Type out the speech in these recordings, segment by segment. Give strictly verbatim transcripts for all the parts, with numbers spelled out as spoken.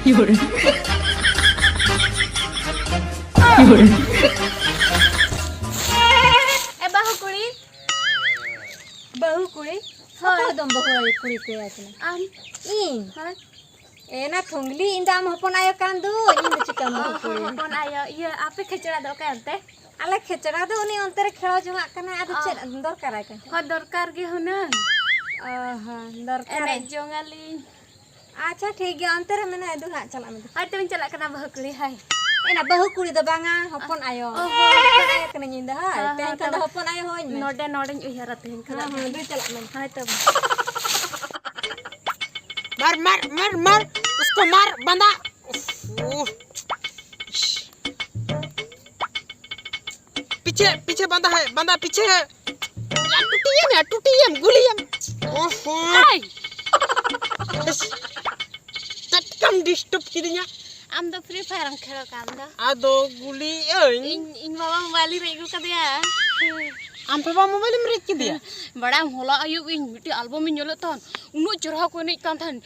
ᱮ ᱵᱟᱹᱦᱩ ᱠᱩᱲᱤ, ᱵᱟᱹᱦᱩ ᱠᱩᱲᱤ, ᱦᱳᱭ᱾ ᱚᱠᱚᱭ ᱫᱚᱢ ᱵᱟᱹᱦᱩ ᱠᱩᱲᱤ ᱠᱟᱭᱟ ᱠᱟᱱᱟ? ᱟᱢ᱾ ᱤᱧ? ᱦᱳᱭ᱾ ᱮ, ᱱᱟ ᱛᱷᱩᱝᱞᱤ, ᱤᱧ ᱫᱚ ᱟᱢ ᱦᱚᱯᱚᱱ ᱟᱭᱳ ᱠᱟᱱ ᱫᱩᱧ, ᱤᱧ ᱫᱚ ᱪᱤᱠᱟᱹᱢ ᱚ, ᱵᱟᱹᱦᱩ ᱠᱩᱲᱤ? ᱦᱚᱯᱚᱱ ᱟᱭᱳ, ᱤᱭᱟᱹ, ᱟᱯᱮ ᱠᱷᱮᱪᱲᱟ ᱫᱚ ᱚᱠᱟᱭ ᱚᱱᱛᱮ? ᱟᱞᱮ ᱠᱷᱮᱪᱲᱟ ᱫᱚ ᱩᱱᱤ ᱚᱱᱛᱮ ᱨᱮ ᱠᱷᱮᱞ ᱡᱚᱝᱟᱜ ᱠᱟᱱᱟᱭ, ᱟᱫᱚ ᱚ᱾ ᱪᱮᱫ ᱫᱚᱨᱠᱟᱨᱟᱭ ᱠᱟᱱᱟ? ᱦᱚᱸ, ᱫᱚᱨᱠᱟᱨ ᱜᱮ ᱦᱩᱱᱟᱹᱝ᱾ ᱚ ᱦᱚᱸ, ᱫᱚᱨᱠᱟᱨ᱾ ᱮᱱᱮᱡ ᱡᱚᱝ ᱟᱹᱞᱤᱧ᱾ ᱟᱪᱪᱷᱟ, ᱴᱷᱤᱠ ᱜᱮᱭᱟ, ᱚᱱᱛᱮ ᱨᱮ ᱢᱮᱱᱟᱭᱟ, ᱫᱩ ᱦᱟᱸᱜ ᱪᱟᱞᱟᱜ ᱢᱮ ᱫᱩ᱾ ᱦᱳᱭ, ᱛᱚᱵᱮᱧ ᱪᱟᱞᱟᱜ ᱠᱟᱱᱟ ᱵᱟᱹᱦᱩ ᱠᱩᱲᱤ, ᱦᱳᱭ᱾ ᱮᱱᱟ ᱵᱟᱹᱦᱩ ᱠᱩᱲᱤ ᱫᱚ ᱵᱟᱝᱟ, ᱦᱚᱯᱚᱱ ᱟᱭᱳ᱾ ᱚ ᱦᱚᱸ᱾ ᱦᱚᱯᱚᱱ ᱟᱭᱳ ᱠᱟᱹᱱᱟᱹᱧ ᱤᱧ ᱫᱚ, ᱦᱳᱭ᱾ ᱦᱚᱸ, ᱛᱮᱦᱮᱧ ᱦᱚᱸ, ᱠᱷᱚᱱ ᱫᱚ ᱛᱚᱵᱮ ᱦᱚᱯᱚᱱ ᱟᱭᱳ ᱦᱳᱭ ᱢᱮ᱾ ᱱᱚᱰᱮ, ᱱᱚᱰᱮᱧ ᱩᱭᱦᱟᱹᱨᱟ ᱛᱮᱦᱮᱧ ᱠᱷᱚᱱ ᱦᱚᱸ, ᱫᱚ᱾ ᱦᱚᱸ, ᱫᱩ ᱪᱟᱞᱟᱜ ᱢᱮ᱾ ᱦᱳᱭ, ᱛᱚᱵᱮ᱾ मार मार मार मार, उसको मार, बांधा। उफ, उफ। पीछे पीछे बांधा है, बांधा पीछे है। ᱭᱟ, ᱴᱩᱴᱤᱭᱮᱢ, ᱭᱟ, ᱴᱩᱴᱤᱭᱮᱢ, ᱜᱩᱞᱤᱭᱮᱢ᱾ ᱳᱦᱳ᱾ ᱦᱟᱭ᱾ ᱵᱮᱥ, ᱪᱮᱫ ᱠᱟᱢ ᱰᱤᱥᱴᱟᱵ ᱠᱤᱫᱤᱧᱟ? ᱟᱢ ᱫᱚ Free Fire ᱮᱢ ᱠᱷᱮᱞ ᱠᱟᱱ ᱫᱚ᱾ ᱟᱫᱚ ᱜᱩᱞᱤᱭᱟᱹᱧ᱾ ᱤᱧ, ᱤᱧ ᱵᱟᱵᱟ ᱢᱳᱵᱟᱭᱤᱞ ᱤᱧ ᱨᱮᱡ ᱟᱹᱜᱩ ᱠᱟᱫᱮᱭᱟ᱾ ᱟᱢ ᱵᱟᱵᱟ ᱢᱳᱵᱟᱭᱤᱞ ᱮᱢ ᱨᱮᱡ ᱠᱮᱫᱮᱭᱟ? ᱵᱟᱲᱟᱭᱟᱢ, ᱦᱚᱞᱟ ᱟᱹᱭᱩᱵ ᱤᱧ ᱢᱤᱫᱴᱤᱡ album ᱤᱧ ᱧᱮᱞᱮᱫ ᱛᱟᱦᱮᱱ, ᱩᱱᱟᱹᱜ ᱪᱮᱦᱨᱟ ᱠᱚ ᱮᱱᱮᱡ ᱠᱟᱱ ᱛᱟᱦᱮᱱ᱾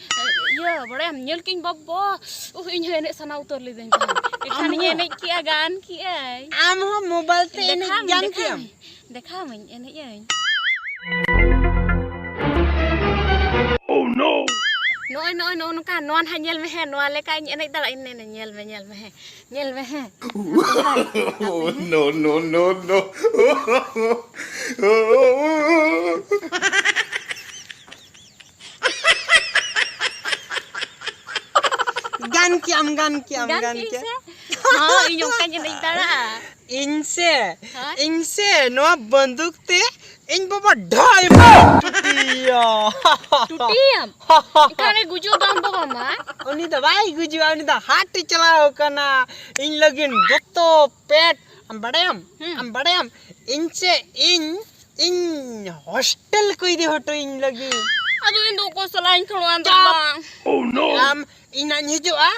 ᱤᱭᱟᱹ, ᱵᱟᱲᱟᱭᱟᱢ, ᱧᱮᱞ ᱠᱮᱫᱟᱹᱧ, ᱵᱟᱵᱟ, ᱩᱦ, ᱤᱧ ᱦᱚᱸ ᱮᱱᱮᱡ ᱥᱟᱱᱟ ᱩᱛᱟᱹᱨ ᱞᱤᱫᱟᱹᱧ ᱛᱟᱦᱮᱱ᱾ ᱮᱱᱠᱷᱟᱱ ᱟᱢ ᱤᱧ ᱦᱚᱸ? ᱮᱱᱮᱡ ᱠᱮᱜᱼᱟ, ᱜᱟᱱ ᱠᱮᱜᱼᱟᱹᱧ᱾ ᱟᱢ ᱦᱚᱸ ᱢᱳᱵᱟᱭᱤᱞ ᱛᱮ ᱮᱱᱮᱡ ᱫᱮᱠᱷᱟᱣ ᱢᱮ, ᱜᱟᱱ ᱫᱮᱠᱷᱟᱣ ᱠᱮᱭᱟᱢ? ᱢᱮ᱾ ᱫᱮᱠᱷᱟᱣ ᱢᱮᱧ, ᱮᱱᱮᱡ ᱟᱹᱧ᱾ Oh no! ᱱᱚᱜᱼᱚᱭ, ᱱᱚᱜᱼᱚᱭ, ᱱᱚᱜᱼᱚ ᱱᱚᱝᱠᱟ, ᱱᱚᱣᱟ ᱱᱟᱦᱟᱜ ᱧᱮᱞ ᱢᱮ ᱦᱮᱸ, ᱱᱚᱣᱟ ᱞᱮᱠᱟ ᱤᱧ ᱮᱱᱮᱡ ᱫᱟᱲᱮᱭᱟᱜᱼᱟ, ᱤᱧ ᱮᱱᱮᱡ, ᱧᱮᱞ ᱢᱮ, ᱧᱮᱞ ᱢᱮ ᱦᱮᱸ, ᱧᱮᱞ ᱢᱮ ᱦᱮᱸ᱾ Oh, no, no, no, no. ᱜᱟᱱ ᱠᱮᱜᱼᱟᱢ, ᱜᱟᱱ ᱠᱮᱜᱼᱟᱢ, ᱜᱟᱱ ᱜᱟᱱ ᱠᱮᱜᱼᱟᱹᱧ ᱠᱮᱜᱼᱟᱢ᱾ ᱥᱮ? ᱦᱚᱸ, ᱤᱧ ᱚᱱᱠᱟᱧ ᱮᱱᱮᱡ ᱫᱟᱲᱮᱭᱟᱜᱼᱟ᱾ ᱤᱧ ᱥᱮ, ᱦᱮᱸ? ᱤᱧ ᱥᱮ, ᱱᱚᱣᱟ ᱵᱟᱱᱫᱩᱠ ᱛᱮ ᱤᱧ ᱵᱟᱵᱟ ᱰᱷᱟᱭ ᱵᱟᱨ ᱴᱩᱴᱤᱭᱟ᱾ ᱴᱩᱴᱤᱭᱟᱢ? ᱮᱱᱠᱷᱟᱱᱮ ᱜᱩᱡᱩᱜ ᱫᱚ ᱟᱢ ᱵᱟᱵᱟ ᱢᱟ᱾ ᱩᱱᱤ ᱫᱚ ᱵᱟᱭ ᱜᱩᱡᱩᱜᱼᱟ, ᱩᱱᱤ ᱫᱚ ᱦᱟᱴ ᱮ ᱪᱟᱞᱟᱣ ᱠᱟᱱᱟ᱾ ᱤᱧ ᱞᱟᱹᱜᱤᱫ ᱫᱚᱛᱚ, ᱯᱮᱴ, ᱟᱢ ᱵᱟᱰᱟᱭᱟᱢ? ᱦᱩᱸ᱾ ᱟᱢ ᱵᱟᱰᱟᱭᱟᱢ? ᱤᱧ ᱪᱮᱫ, ᱤᱧ, ᱤᱧ ᱦᱳᱥᱴᱮᱞ ᱠᱚ ᱤᱫᱤ ᱦᱚᱴᱚ ᱤᱧ ᱞᱟᱹᱜᱤᱫ᱾ ᱟᱫᱚ ᱤᱧ ᱫᱚ ᱚᱠᱚᱭ ᱥᱟᱞᱟᱜ ᱤᱧ ᱠᱷᱮᱞᱳᱜᱼᱟ ᱟᱢ ᱫᱚ ᱪᱟᱯ᱾ ᱵᱟᱝ? ᱟᱢ, ᱤᱧ ᱱᱟᱜ ᱤᱧ ᱦᱤᱡᱩᱜᱼᱟ,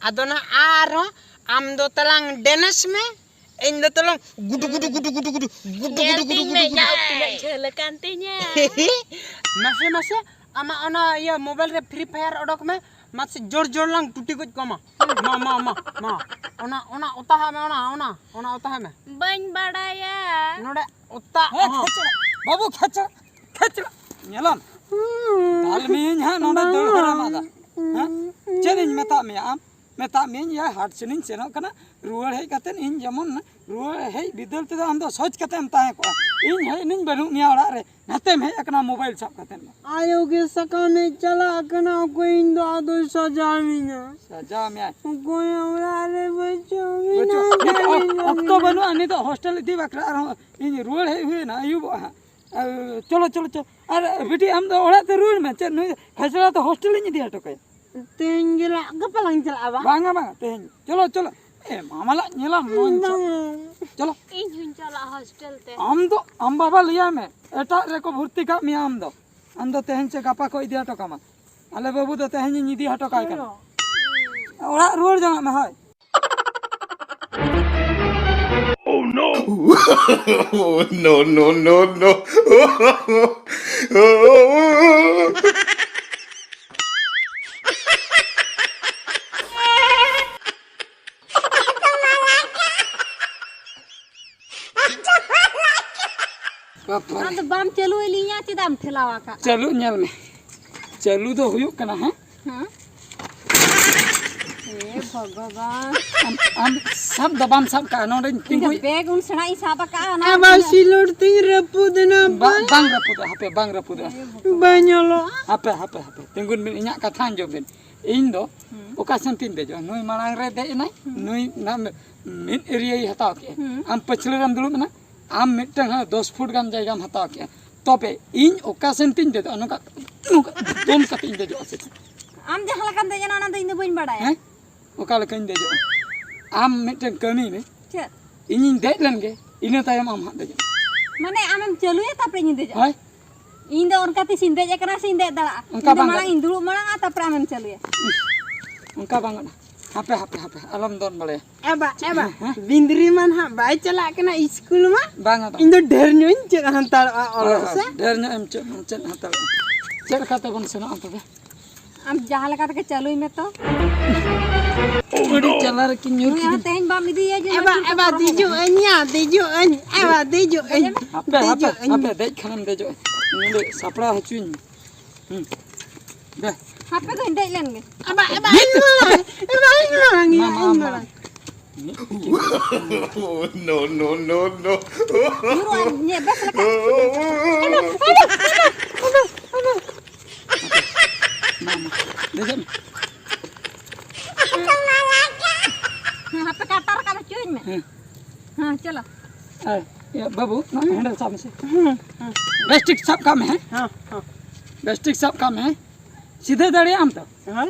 ᱟᱫᱚ ᱱᱟᱜ ᱟᱨᱦᱚᱸ ᱟᱢ ᱫᱚ ᱛᱟᱞᱟᱝ ᱰᱮᱱᱮᱥ ᱢᱮ, ᱤᱧ ᱫᱚ ᱛᱟᱞᱟᱝ ᱜᱩᱰᱩ, ᱜᱩᱰᱩ, ᱜᱩᱰᱩ, ᱜᱩᱰᱩ, ᱜᱩᱰᱩ, ᱜᱩᱰᱩ, ᱧᱮᱞ ᱜᱩᱰᱩ, ᱛᱤᱧ ᱜᱩᱰᱩ, ᱢᱮ, ᱜᱩᱰᱩ, ᱜᱩᱰᱩ᱾ ᱡᱟᱣ ᱛᱤᱱᱟᱹᱜ ᱡᱷᱟᱹᱞ ᱟᱠᱟᱱ ᱛᱤᱧᱟ᱾ ᱢᱟᱥᱮ, ᱢᱟᱥᱮ, ᱟᱢᱟᱜ ᱚᱱᱟ ᱤᱭᱟᱹ ᱢᱳᱵᱟᱭᱤᱞ ᱨᱮ Free Fire ᱚᱰᱚᱠ ᱢᱮ, ᱢᱟᱥᱮ ᱡᱳᱨ ᱡᱳᱨ ᱞᱟᱝ ᱴᱩᱴᱤ ᱜᱚᱡ ᱠᱚᱣᱟ ᱢᱟ᱾ ᱢᱟ, ᱢᱟ, ᱢᱟ, ᱢᱟ᱾ ᱚᱱᱟ, ᱚᱱᱟ ᱚᱛᱟ ᱦᱟᱜ ᱢᱮ, ᱚᱱᱟ, ᱚᱱᱟ, ᱚᱱᱟ ᱚᱛᱟ ᱦᱟᱜ ᱢᱮ᱾ ᱵᱟᱹᱧ ᱵᱟᱲᱟᱭᱟ᱾ ᱱᱚᱰᱮ ᱚᱛᱟ, ᱦᱮᱸ, ᱦᱚᱸ᱾ ᱠᱷᱮᱪᱲᱟ᱾ ᱵᱟᱹᱵᱩ, ᱠᱷᱮᱪᱲᱟ, ᱠᱷᱮᱪᱲᱟ᱾ ᱧᱮᱞᱟᱢ? ᱫᱟᱞ ᱢᱤᱭᱟᱹᱧ ᱦᱟᱸᱜ ᱱᱚᱰᱮ ᱫᱟᱹᱲ ᱦᱚᱨᱟ ᱢᱟᱫᱟ᱾ ᱦᱮᱸ? ᱪᱮᱫ ᱤᱧ ᱢᱮᱛᱟᱜ ᱢᱮᱭᱟ ᱟᱢ? ᱢᱮᱛᱟᱜ ᱢᱤᱭᱟᱹᱧ, ᱭᱟ, ᱦᱟᱴ ᱥᱮᱱᱤᱧ ᱥᱮᱱᱚᱜ ᱠᱟᱱᱟ᱾ ᱨᱩᱣᱟᱹᱲ ᱦᱮᱡ ᱠᱟᱛᱮ ᱤᱧ ᱡᱮᱢᱚᱱ, ᱨᱩᱣᱟᱹᱲ ᱦᱮᱡ ᱵᱤᱫᱟᱹᱞ ᱛᱮᱫᱚ ᱟᱢ ᱫᱚ ᱥᱚᱡᱽ ᱠᱟᱛᱮ ᱮᱢ ᱛᱟᱦᱮᱸ ᱠᱚᱜᱼᱟ᱾ ᱤᱧ ᱦᱮᱡ ᱮᱱᱟᱹᱧ, ᱵᱟᱹᱱᱩᱜ ᱢᱮᱭᱟ ᱚᱲᱟᱜ ᱨᱮ᱾ ᱱᱟᱛᱮᱢ ᱦᱮᱡ ᱟᱠᱟᱱᱟ ᱢᱳᱵᱟᱭᱤᱞ ᱥᱟᱵ ᱠᱟᱛᱮ ᱢᱟ᱾ ᱟᱭᱳ ᱜᱮ ᱥᱟᱠᱟᱢᱮ ᱪᱟᱞᱟᱜ ᱠᱟᱱᱟ, ᱚᱠᱚᱭ ᱤᱧ ᱫᱚ ᱟᱫᱚᱭ ᱥᱟᱡᱟᱣ ᱢᱤᱧᱟ? ᱥᱟᱡᱟᱣ ᱢᱮᱭᱟᱭ᱾ ᱚᱠᱚᱭ ᱚᱲᱟᱜ ᱨᱮ ᱵᱟᱹᱪᱩᱜ ᱵᱟᱹᱪᱩᱜ, ᱢᱮᱱᱟ, ᱱᱤᱛ ᱚᱠ-, ᱚᱠᱛᱚ ᱵᱟᱹᱱᱩᱜᱼᱟ, ᱱᱤᱛᱚᱜ ᱦᱳᱥᱴᱮᱞ ᱤᱫᱤ ᱵᱟᱠᱷᱨᱟ ᱟᱨᱦᱚᱸ ᱤᱧ ᱨᱩᱣᱟᱹᱲ ᱦᱮᱡ ᱦᱩᱭᱮᱱᱟ, ᱟᱹᱭᱩᱵᱚᱜᱼᱟ ᱦᱟᱸᱜ᱾ ᱟᱨ ᱪᱚᱞᱚ, ᱪᱚᱞᱚ, ᱪᱚᱞᱚ᱾ ᱟᱨ ᱵᱤᱴᱤ, ᱟᱢ ᱫᱚ ᱚᱲᱟᱜ ᱛᱮ ᱨᱩᱣᱟᱹᱲ ᱢᱮ᱾ ᱪᱮᱫ ᱱᱩᱭ ᱠᱷᱟᱪᱲᱟ ᱫᱚ ᱦᱳᱥᱴᱮᱞ ᱤᱧ ᱤᱫᱤ ᱦᱚᱴᱚ ᱠᱟᱭᱟ? ᱛᱮᱦᱮᱧ ᱜᱮ ᱞᱟ-, ᱜᱟᱯᱟ ᱞᱟᱝ ᱪᱟᱞᱟᱜᱼᱟ ᱵᱟ? ᱵᱟᱝᱟ, ᱵᱟᱝᱟ, ᱛᱮᱦᱮᱧ᱾ ᱪᱚᱞᱚ, ᱪᱚᱞᱚ᱾ ᱮ, ᱢᱟᱢᱟ ᱞᱟᱜ ᱧᱮᱞᱟᱢ ᱱᱚᱜᱼᱚᱭ ᱪᱚ-, ᱵᱟᱝᱟ᱾ ᱪᱚᱞᱚ᱾ ᱤᱧ ᱦᱚᱸᱧ ᱪᱟᱞᱟᱜᱼᱟ ᱦᱳᱥᱴᱮᱞ ᱛᱮ᱾ ᱟᱢ ᱫᱚ, ᱟᱢ ᱵᱟᱵᱟ ᱞᱟᱹᱭᱟᱭ ᱢᱮ, ᱮᱴᱟᱜ ᱨᱮᱠᱚ ᱵᱷᱚᱨᱛᱤ ᱠᱟᱜ ᱢᱮᱭᱟ ᱟᱢ ᱫᱚ᱾ ᱟᱢ ᱫᱚ ᱛᱮᱦᱮᱧ ᱥᱮ ᱜᱟᱯᱟ ᱠᱚ ᱤᱫᱤ ᱦᱚᱴᱚ ᱠᱟᱢᱟ᱾ ᱟᱞᱮ ᱵᱟᱹᱵᱩ ᱫᱚ ᱛᱮᱦᱮᱧᱤᱧ ᱤᱫᱤ ᱦᱚᱴᱚ ᱠᱟᱭ ᱠᱟᱱᱟ᱾ ᱚᱲᱟᱜ ᱨᱩᱣᱟᱹᱲ ᱡᱚᱝᱟᱜ ᱢᱮ, ᱦᱳᱭ᱾ Oh no! No, no, no, no. ᱵᱟᱯᱨᱮ᱾ ᱟᱢ ᱫᱚ ᱵᱟᱢ ᱪᱟᱹᱞᱩᱭ ᱞᱤᱧᱟ, ᱪᱮᱫᱟᱜ ᱮᱢ ᱴᱷᱮᱞᱟᱣ ᱟᱠᱟᱫ? ᱪᱟᱹᱞᱩ ᱧᱮᱞ ᱢᱮ, ᱪᱟᱹᱞᱩ ᱫᱚ ᱦᱩᱭᱩᱜ ᱠᱟᱱᱟ, ᱦᱮᱸ? ᱦᱮᱸ? ᱮ ᱵᱷᱚᱜᱚᱵᱟᱱ᱾ ᱟᱢ, ᱟᱢ ᱥᱟᱵ ᱫᱚ ᱵᱟᱢ ᱥᱟᱵ ᱠᱟᱜᱼᱟ, ᱱᱚᱰᱮᱧ ᱤᱧ ᱫᱚ ᱛᱤᱸᱜᱩᱭ᱾ ᱵᱮᱜᱽ ᱩᱱ ᱥᱮᱬᱟ ᱤᱧ ᱥᱟᱵ ᱟᱠᱟᱜᱼᱟ, ᱚᱱᱟ ᱟᱵᱟᱨ ᱛᱤᱱᱟᱹᱜ ᱥᱤᱞᱚᱴ ᱛᱤᱧ ᱨᱟᱹᱯᱩᱫ ᱮᱱᱟ, ᱵᱟ-, ᱵᱟᱝ᱾ ᱵᱟᱝ ᱨᱟᱹᱯᱩᱫᱚᱜᱼᱟ, ᱦᱟᱯᱮ, ᱵᱟᱝ ᱨᱟᱹᱯᱩᱫᱚᱜᱼᱟ᱾ ᱮ ᱵᱷᱚᱜᱚᱵᱟᱱ᱾ ᱵᱟᱝ ᱧᱮᱞᱚᱜᱼᱟ᱾ ᱦᱟᱯᱮ, ᱦᱟᱯᱮ, ᱦᱟᱯᱮ, ᱛᱤᱸᱜᱩᱱ ᱵᱤᱱ, ᱤᱧᱟᱹᱜ ᱠᱟᱛᱷᱟ ᱟᱸᱡᱚᱢ ᱵᱤᱱ᱾ ᱤᱧ ᱫᱚ ᱦᱩᱸ᱾ ᱚᱠᱟ ᱥᱮᱱ ᱛᱤᱧ ᱫᱮᱡᱚᱜᱼᱟ? ᱱᱩᱭ ᱢᱟᱲᱟᱝ ᱨᱮ ᱫᱮᱡ ᱮᱱᱟᱭ, ᱦᱩᱸ᱾ ᱱᱩᱭ ᱚᱱᱟ ᱢᱤᱫ ᱮᱨᱤᱭᱟᱭ ᱦᱟᱛᱟᱣ ᱠᱮᱜᱼᱟ᱾ ᱦᱩᱸ᱾ ᱟᱢ ᱯᱟᱹᱪᱷᱞᱟᱹ ᱨᱮᱢ ᱫᱩᱲᱩᱵ ᱮᱱᱟ, ᱟᱢ ᱢᱤᱫᱴᱟᱝ ᱦᱟᱸᱜ ᱫᱚᱥ ᱯᱷᱩᱴ ᱜᱟᱱ ᱡᱟᱭᱜᱟᱢ ᱦᱟᱛᱟᱣ ᱠᱮᱜᱼᱟ᱾ ᱛᱚᱵᱮ ᱤᱧ ᱚᱠᱟ ᱥᱮᱱ ᱛᱤᱧ ᱫᱮᱡᱚᱜᱼᱟ? ᱱᱚᱝᱠᱟ, ᱱᱚᱝᱠᱟ ᱫᱚᱱ ᱠᱟᱛᱮ ᱤᱧ ᱫᱮᱡᱚᱜᱼᱟ ᱥᱮ ᱪᱮᱫ? ᱟᱢ ᱡᱟᱦᱟᱸ ᱞᱮᱠᱟᱢ ᱫᱮᱡ ᱮᱱᱟ, ᱚᱱᱟ ᱫᱚ ᱤᱧ ᱫᱚ ᱵᱟᱹᱧ ᱵᱟᱲᱟᱭᱟ᱾ ᱦᱮᱸ? ᱚᱠᱟ ᱞᱮᱠᱟᱧ ᱫᱮᱡᱚᱜᱼᱟ? ᱟᱢ ᱢᱤᱫᱴᱟᱝ ᱠᱟᱹᱢᱤ ᱢᱮ, ᱪᱮᱫ? ᱤᱧᱤᱧ ᱫᱮᱡ ᱞᱮᱱ ᱜᱮ, ᱤᱱᱟᱹ ᱛᱟᱭᱚᱢ ᱟᱢ ᱦᱟᱸᱜ ᱫᱮᱡᱚᱜ ᱢᱮ᱾ ᱢᱟᱱᱮ ᱟᱢᱮᱢ ᱪᱟᱹᱞᱩᱭᱟ, ᱛᱟᱨᱯᱚᱨᱮ ᱤᱧᱤᱧ ᱫᱮᱡᱚᱜᱼᱟ? ᱦᱳᱭ᱾ ᱤᱧ ᱫᱚ ᱚᱱᱠᱟ ᱛᱤᱥᱤᱧ ᱫᱮᱡ ᱟᱠᱟᱱᱟ ᱥᱮᱧ ᱫᱮᱡ ᱫᱟᱲᱮᱭᱟᱜᱼᱟ? ᱚᱱᱠᱟ ᱤᱧ ᱫᱚ ᱵᱟᱝ ᱢᱟᱲᱟᱝ ᱜᱟᱱᱚᱜᱼᱟ᱾ ᱤᱧ ᱫᱩᱲᱩᱵ ᱢᱟᱲᱟᱝᱟ, ᱛᱟᱨᱯᱚᱨᱮ ᱟᱢᱮᱢ ᱪᱟᱹᱞᱩᱭᱟ᱾ ᱚᱱᱠᱟ ᱵᱟᱝ ᱜᱟᱱᱚᱜᱼᱟ᱾ ᱦᱟᱯᱮ, ᱦᱟᱯᱮ, ᱦᱟᱯᱮ, ᱟᱞᱚᱢ ᱫᱚᱱ ᱵᱟᱲᱟᱭᱟ᱾ ᱮ ᱵᱟ, ᱮ ᱵᱟ, ᱦᱮᱸ, ᱦᱮᱸ᱾ ᱵᱤᱱᱫᱨᱤ ᱢᱟ ᱱᱟᱦᱟᱜ ᱵᱟᱭ ᱪᱟᱞᱟᱜ ᱠᱟᱱᱟ ᱤᱥᱠᱩᱞ ᱢᱟ᱾ ᱵᱟᱝᱟ, ᱵᱟᱝ᱾ ᱤᱧ ᱫᱚ ᱰᱷᱮᱨ ᱧᱚᱜ ᱤᱧ ᱪᱮᱫ ᱦᱟᱛᱟᱲᱚᱜᱼᱟ ᱚᱞᱚᱜ ᱦᱳᱭ, ᱦᱳᱭ, ᱥᱮ᱾ ᱰᱷᱮᱨ ᱧᱚᱜ ᱮᱢ ᱪᱮᱫ, ᱪᱮᱫ ᱦᱟᱛᱟᱲᱚᱜᱼᱟ᱾ ᱪᱮᱫ ᱞᱮᱠᱟ ᱛᱮᱵᱚᱱ ᱥᱮᱱᱚᱜᱼᱟ ᱛᱚᱵᱮ? ᱟᱢ ᱡᱟᱦᱟᱸ ᱞᱮᱠᱟ ᱛᱮᱜᱮ ᱪᱟᱹᱞᱩᱭ ᱢᱮ ᱛᱚ᱾ ᱟᱹᱰᱤ ᱪᱟᱞᱟᱜ ᱨᱮᱠᱤᱱ ᱧᱩᱨ ᱱᱩᱭ ᱦᱚᱸ ᱠᱤᱫᱤᱧ᱾ ᱛᱮᱦᱮᱧ ᱵᱟᱢ ᱤᱫᱤᱭᱮᱭᱟ ᱡᱮ ᱮᱵᱟ, ᱢᱟᱹᱱᱰᱤ ᱮᱵᱟ, ᱯᱟᱨᱚᱢ ᱫᱮᱡᱚᱜ ᱟᱹᱧ ᱭᱟ, ᱫᱮᱡᱚᱜ ᱟᱹᱧ, ᱮᱵᱟ, ᱫᱮᱡᱚᱜ ᱟᱹᱧ᱾ ᱦᱟᱯᱮ, ᱫᱮᱡᱚᱜ ᱦᱟᱯᱮ, ᱟᱹᱧ᱾ ᱦᱟᱯᱮ, ᱫᱮᱡ ᱠᱷᱟᱱᱮᱢ ᱫᱮᱡᱚᱜᱼᱟ᱾ ᱱᱚᱰᱮ ᱥᱟᱯᱲᱟᱣ ᱦᱚᱪᱚᱧ ᱢᱮ᱾ ᱦᱩᱸ᱾ ᱫᱮ᱾ ᱦᱟᱯᱮ ᱫᱚᱧ ᱫᱮᱡ ᱞᱮᱱ ᱜᱮ᱾ ᱮᱵᱟ, ᱮᱵᱟ, ᱤᱧ ᱢᱟᱲᱟᱝ, ᱮᱵᱟ, ᱤᱧ ᱢᱟ, ᱢᱟ, ᱢᱟᱲᱟᱝ᱾ No, no, no, no. ᱧᱩᱨᱩᱜ ᱟᱹᱧ, ᱧᱮ, ᱵᱮᱥ ᱞᱮᱠᱟ᱾ ᱢᱟ, ᱢᱟ, ᱫᱮᱡᱚᱜ ᱢᱮ᱾ ᱦᱮᱸ, ᱦᱟᱯᱮ ᱠᱟᱴᱟ ᱨᱟᱠᱟᱵ ᱦᱚᱪᱚᱧ ᱢᱮ᱾ ᱦᱮᱸ᱾ ᱦᱮᱸ, ᱪᱚᱞᱚ᱾ ᱮ, ᱤᱭᱟᱹ, ᱵᱟᱹᱵᱩ, ᱱᱚᱣᱟ ᱦᱮᱱᱰᱮᱞ ᱥᱟᱵ ᱢᱮᱥᱮ᱾ ᱦᱮᱸ, ᱦᱮᱸ᱾ ᱵᱮᱥ ᱴᱷᱤᱠ ᱥᱟᱵ ᱠᱟᱜ ᱢᱮ, ᱦᱮᱸ? ᱦᱮᱸ, ᱦᱮᱸ᱾ ᱵᱮᱥ ᱴᱷᱤᱠ ᱥᱟᱵ ᱠᱟᱜ ᱢᱮ, ᱦᱮᱸ? ᱥᱤᱫᱷᱟᱹ ᱫᱟᱲᱮᱭᱟᱜ ᱟᱢ ᱛᱚ? ᱦᱮᱸ᱾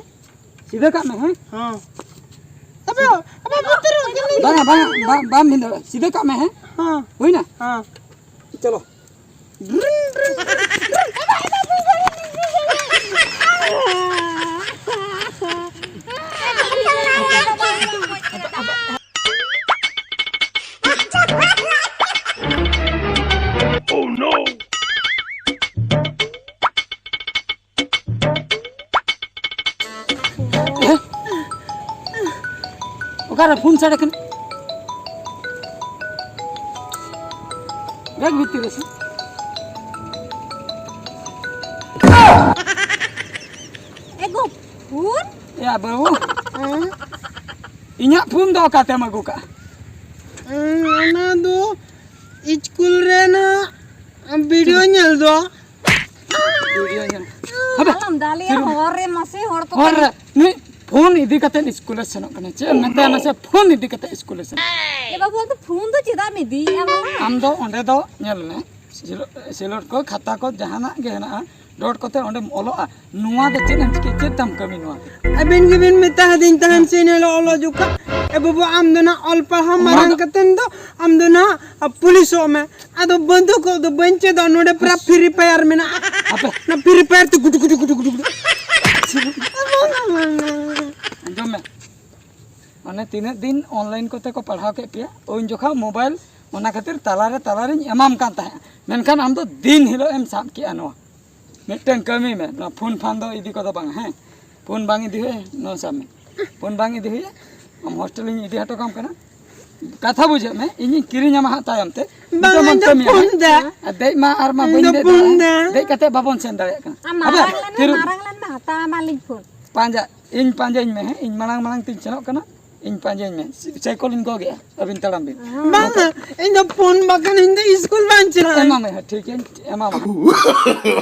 ᱥᱤᱫᱷᱟᱹ ᱠᱟᱜ ᱢᱮ, ᱦᱮᱸ? ᱦᱮᱸ᱾ ᱟᱵᱚ, ᱟᱵᱚ ᱵᱚᱛᱚᱨᱚᱜ ᱠᱟᱱᱟᱹᱧ᱾ ᱵᱟᱝᱟ, ᱵᱟᱝᱟ, ᱵᱟᱝ, ᱵᱟᱢ ᱵᱷᱤᱸᱫᱟᱹᱲᱚᱜᱼᱟ᱾ ᱥᱤᱫᱷᱟᱹ ᱠᱟᱜ ᱢᱮ, ᱦᱮᱸ? ᱦᱮᱸ᱾ ᱦᱩᱭᱱᱟ? ᱦᱮᱸ᱾ ᱪᱚᱞᱚ᱾ Oh no! ᱚᱠᱟᱨᱮ ᱯᱷᱳᱱ ᱥᱟᱰᱮ ᱠᱟᱱᱟ? ᱵᱮᱜᱽ ᱵᱷᱤᱛᱤᱨ ᱨᱮ ᱥᱮ? ᱮ ᱜᱳ, ᱯᱷᱳᱱ? ᱮᱭᱟ ᱵᱟᱹᱵᱩ, ᱦᱮᱸ? ᱤᱧᱟᱹᱜ ᱯᱷᱳᱱ ᱫᱚ ᱚᱠᱟᱛᱮᱢ ᱟᱹᱜᱩ ᱠᱟᱜᱼᱟ? ᱦᱮᱸ, ᱚᱱᱟ ᱫᱚ ᱤᱥᱠᱩᱞ ᱨᱮᱱᱟᱜ ᱵᱷᱤᱰᱤᱭᱳ ᱧᱮᱞ ᱫᱚ᱾ ᱵᱷᱤᱰᱤᱭᱳ ᱧᱮᱞ᱾ ᱦᱟᱯᱮ᱾ ᱟᱞᱚᱢ ᱫᱟᱞᱮᱭᱟ, ᱦᱚᱨ ᱨᱮ ᱢᱟᱥᱮ ᱦᱚᱲ ᱠᱚ ᱦᱚᱨ ᱨᱮ ᱱᱩᱭ ᱯᱷᱳᱱ ᱤᱫᱤ ᱠᱟᱛᱮ ᱤᱥᱠᱩᱞᱮ ᱥᱮᱱᱚᱜ ᱠᱟᱱᱟ᱾ ᱪᱮᱫ ᱮᱢ ᱢᱮᱛᱟᱭᱟ ᱢᱟᱥᱮ? ᱯᱷᱳᱱ ᱤᱫᱤ ᱠᱟᱛᱮ ᱤᱥᱠᱩᱞᱮ ᱥᱮᱱᱚᱜ ᱠᱟᱱᱟ᱾ ᱮ ᱵᱟᱹᱵᱩ, ᱟᱫᱚ ᱯᱷᱳᱱ ᱫᱚ ᱪᱮᱫᱟᱜ ᱮᱢ ᱤᱫᱤᱭᱮᱫᱼᱟ ᱢᱟ? ᱟᱢ ᱫᱚ ᱚᱸᱰᱮ ᱫᱚ ᱧᱮᱞ ᱢᱮ, ᱥᱤᱞᱚ-, ᱥᱤᱞᱚᱴ ᱠᱚ, ᱠᱷᱟᱛᱟ ᱠᱚ, ᱡᱟᱦᱟᱱᱟᱜ ᱜᱮ ᱦᱮᱱᱟᱜᱼᱟ, ᱰᱚᱴ ᱠᱚᱛᱮ ᱚᱸᱰᱮᱢ ᱚᱞᱚᱜᱼᱟ᱾ ᱱᱚᱣᱟ ᱫᱚ ᱪᱮᱫ ᱮᱢ ᱪᱤᱠᱟᱹᱭᱟ? ᱪᱮᱫ ᱛᱟᱢ ᱠᱟᱹᱢᱤ ᱱᱚᱣᱟ ᱫᱚ? ᱟᱹᱵᱤᱱ ᱜᱮᱵᱤᱱ ᱢᱮᱛᱟ ᱦᱟᱫᱤᱧ ᱛᱟᱦᱮᱱ ᱥᱮ ᱮᱱ ᱦᱤᱞᱳᱜ ᱚᱞᱚᱜ ᱡᱚᱠᱷᱟ, ᱮ ᱵᱟᱹᱵᱩ, ᱟᱢ ᱫᱚ ᱱᱟᱜ ᱚᱞ ᱯᱟᱲᱦᱟᱣ ᱚᱱᱟ ᱢᱟᱨᱟᱝ ᱫᱚ ᱠᱟᱛᱮᱱ ᱫᱚ ᱟᱢ ᱫᱚ ᱱᱟᱜ ᱯᱩᱞᱤᱥᱚᱜ ᱢᱮ᱾ ᱟᱫᱚ ᱵᱟᱹᱫᱩᱠᱚᱜ ᱫᱚ ᱵᱟᱹᱧ ᱪᱮᱫᱚᱜᱼᱟ, ᱱᱚᱰᱮ ᱯᱩᱨᱟ ᱦᱟᱥ᱾ Free Fire ᱢᱮᱱᱟᱜᱼᱟ᱾ ᱦᱟᱯᱮ᱾ ᱚᱱᱟ Free Fire ᱛᱮ ᱜᱩᱰᱩ, ᱜᱩᱰᱩ, ᱜᱩᱰᱩ, ᱜᱩᱰᱩ, ᱜᱩᱰᱩ᱾ ᱟᱸᱡᱚᱢ ᱢᱮ, ᱢᱟᱱᱮ ᱛᱤᱱᱟᱹᱜ ᱫᱤᱱ online ᱠᱚᱛᱮ ᱠᱚ ᱯᱟᱲᱦᱟᱣ ᱠᱮᱫ ᱯᱮᱭᱟ, ᱩᱱ ᱡᱚᱠᱷᱟ mobile ᱚᱱᱟ ᱠᱷᱟᱹᱛᱤᱨ ᱛᱟᱞᱟᱨᱮ, ᱛᱟᱞᱟᱨᱤᱧ ᱮᱢᱟᱢ ᱠᱟᱱ ᱛᱟᱦᱮᱸᱫ, ᱢᱮᱱᱠᱷᱟᱱ ᱟᱢ ᱫᱚ ᱫᱤᱱ ᱦᱤᱞᱳᱜ ᱮᱢ ᱥᱟᱵ ᱠᱮᱜᱼᱟ ᱱᱚᱣᱟ᱾ ᱢᱤᱫᱴᱟᱝ ᱠᱟᱹᱢᱤ ᱢᱮ, ᱱᱚᱣᱟ ᱯᱷᱳᱱ ᱯᱷᱟᱱ ᱫᱚ ᱤᱫᱤ ᱠᱚᱫᱚ ᱵᱟᱝ, ᱦᱮᱸ? ᱯᱷᱳᱱ ᱵᱟᱝ ᱤᱫᱤ ᱦᱩᱭᱩᱜᱼᱟ, ᱱᱚᱣᱟ ᱥᱟᱵ ᱢᱮ᱾ ᱯᱷᱳᱱ ᱵᱟᱝ ᱤᱫᱤ ᱦᱩᱭᱩᱜᱼᱟ, ᱟᱢ ᱦᱳᱥᱴᱮᱞ ᱤᱧ ᱤᱫᱤ ᱦᱚᱴᱚ ᱠᱟᱢ ᱠᱟᱱᱟ᱾ ᱠᱟᱛᱷᱟ ᱵᱩᱡᱷᱟᱹᱜ ᱢᱮ, ᱤᱧᱤᱧ ᱠᱤᱨᱤᱧ ᱟᱢᱟ ᱦᱟᱸᱜ ᱛᱟᱭᱚᱢ ᱛᱮ᱾ ᱵᱟᱝ, ᱱᱤᱛᱚᱜ ᱢᱟᱢ ᱤᱧ ᱫᱚ ᱠᱟᱹᱢᱤᱭᱟ, ᱯᱷᱳᱱ ᱦᱮᱸ? ᱫᱟ᱾ ᱟᱨ ᱫᱮᱡ ᱢᱟ ᱟᱨ ᱢᱟ ᱤᱧ ᱵᱟᱹᱧ ᱫᱚ ᱫᱮᱡ ᱯᱷᱳᱱ ᱫᱟᱲᱮᱭᱟᱜᱼᱟ᱾ ᱫᱟ᱾ ᱫᱮᱡ ᱠᱟᱛᱮ ᱵᱟᱵᱚᱱ ᱥᱮᱱ ᱫᱟᱲᱮᱭᱟᱜ ᱠᱟᱱᱟ᱾ ᱟᱢ ᱟᱵᱟᱨ ᱢᱟᱨᱟᱝ ᱞᱮᱱ ᱢᱮ, ᱢᱟᱨᱟᱝ ᱞᱮᱱ ᱢᱮ, ᱦᱟᱛᱟᱣ ᱟᱢᱟᱞᱤᱧ ᱯᱷᱳᱱ᱾ ᱯᱟᱸᱡᱟ, ᱤᱧ ᱯᱟᱸᱡᱟᱧ ᱢᱮ, ᱦᱮᱸ? ᱤᱧ ᱢᱟᱲᱟᱝ ᱢᱟᱲᱟᱝ ᱛᱤᱧ ᱥᱮᱱᱚᱜ ᱠᱟᱱᱟ, ᱤᱧ ᱯᱟᱸᱡᱟᱧ ᱢᱮ᱾ ᱥᱟᱭᱠᱮᱞ ᱤᱧ ᱜᱚᱜᱮᱜᱼᱟ, ᱟᱹᱵᱤᱱ ᱛᱟᱲᱟᱢ ᱵᱤᱱ᱾ ᱵᱟᱝᱟ, ᱤᱧ ᱫᱚ ᱯᱷᱳᱱ ᱵᱟᱠᱷᱟᱱ ᱤᱧ ᱫᱚ ᱤᱥᱠᱩᱞ ᱵᱟᱹᱧ ᱪᱟᱞᱟᱜᱼᱟ᱾ ᱮᱢᱟᱢᱟᱹᱧ ᱦᱟᱸᱜ, ᱴᱷᱤᱠ ᱜᱮᱭᱟ, ᱮᱢᱟᱢᱟ᱾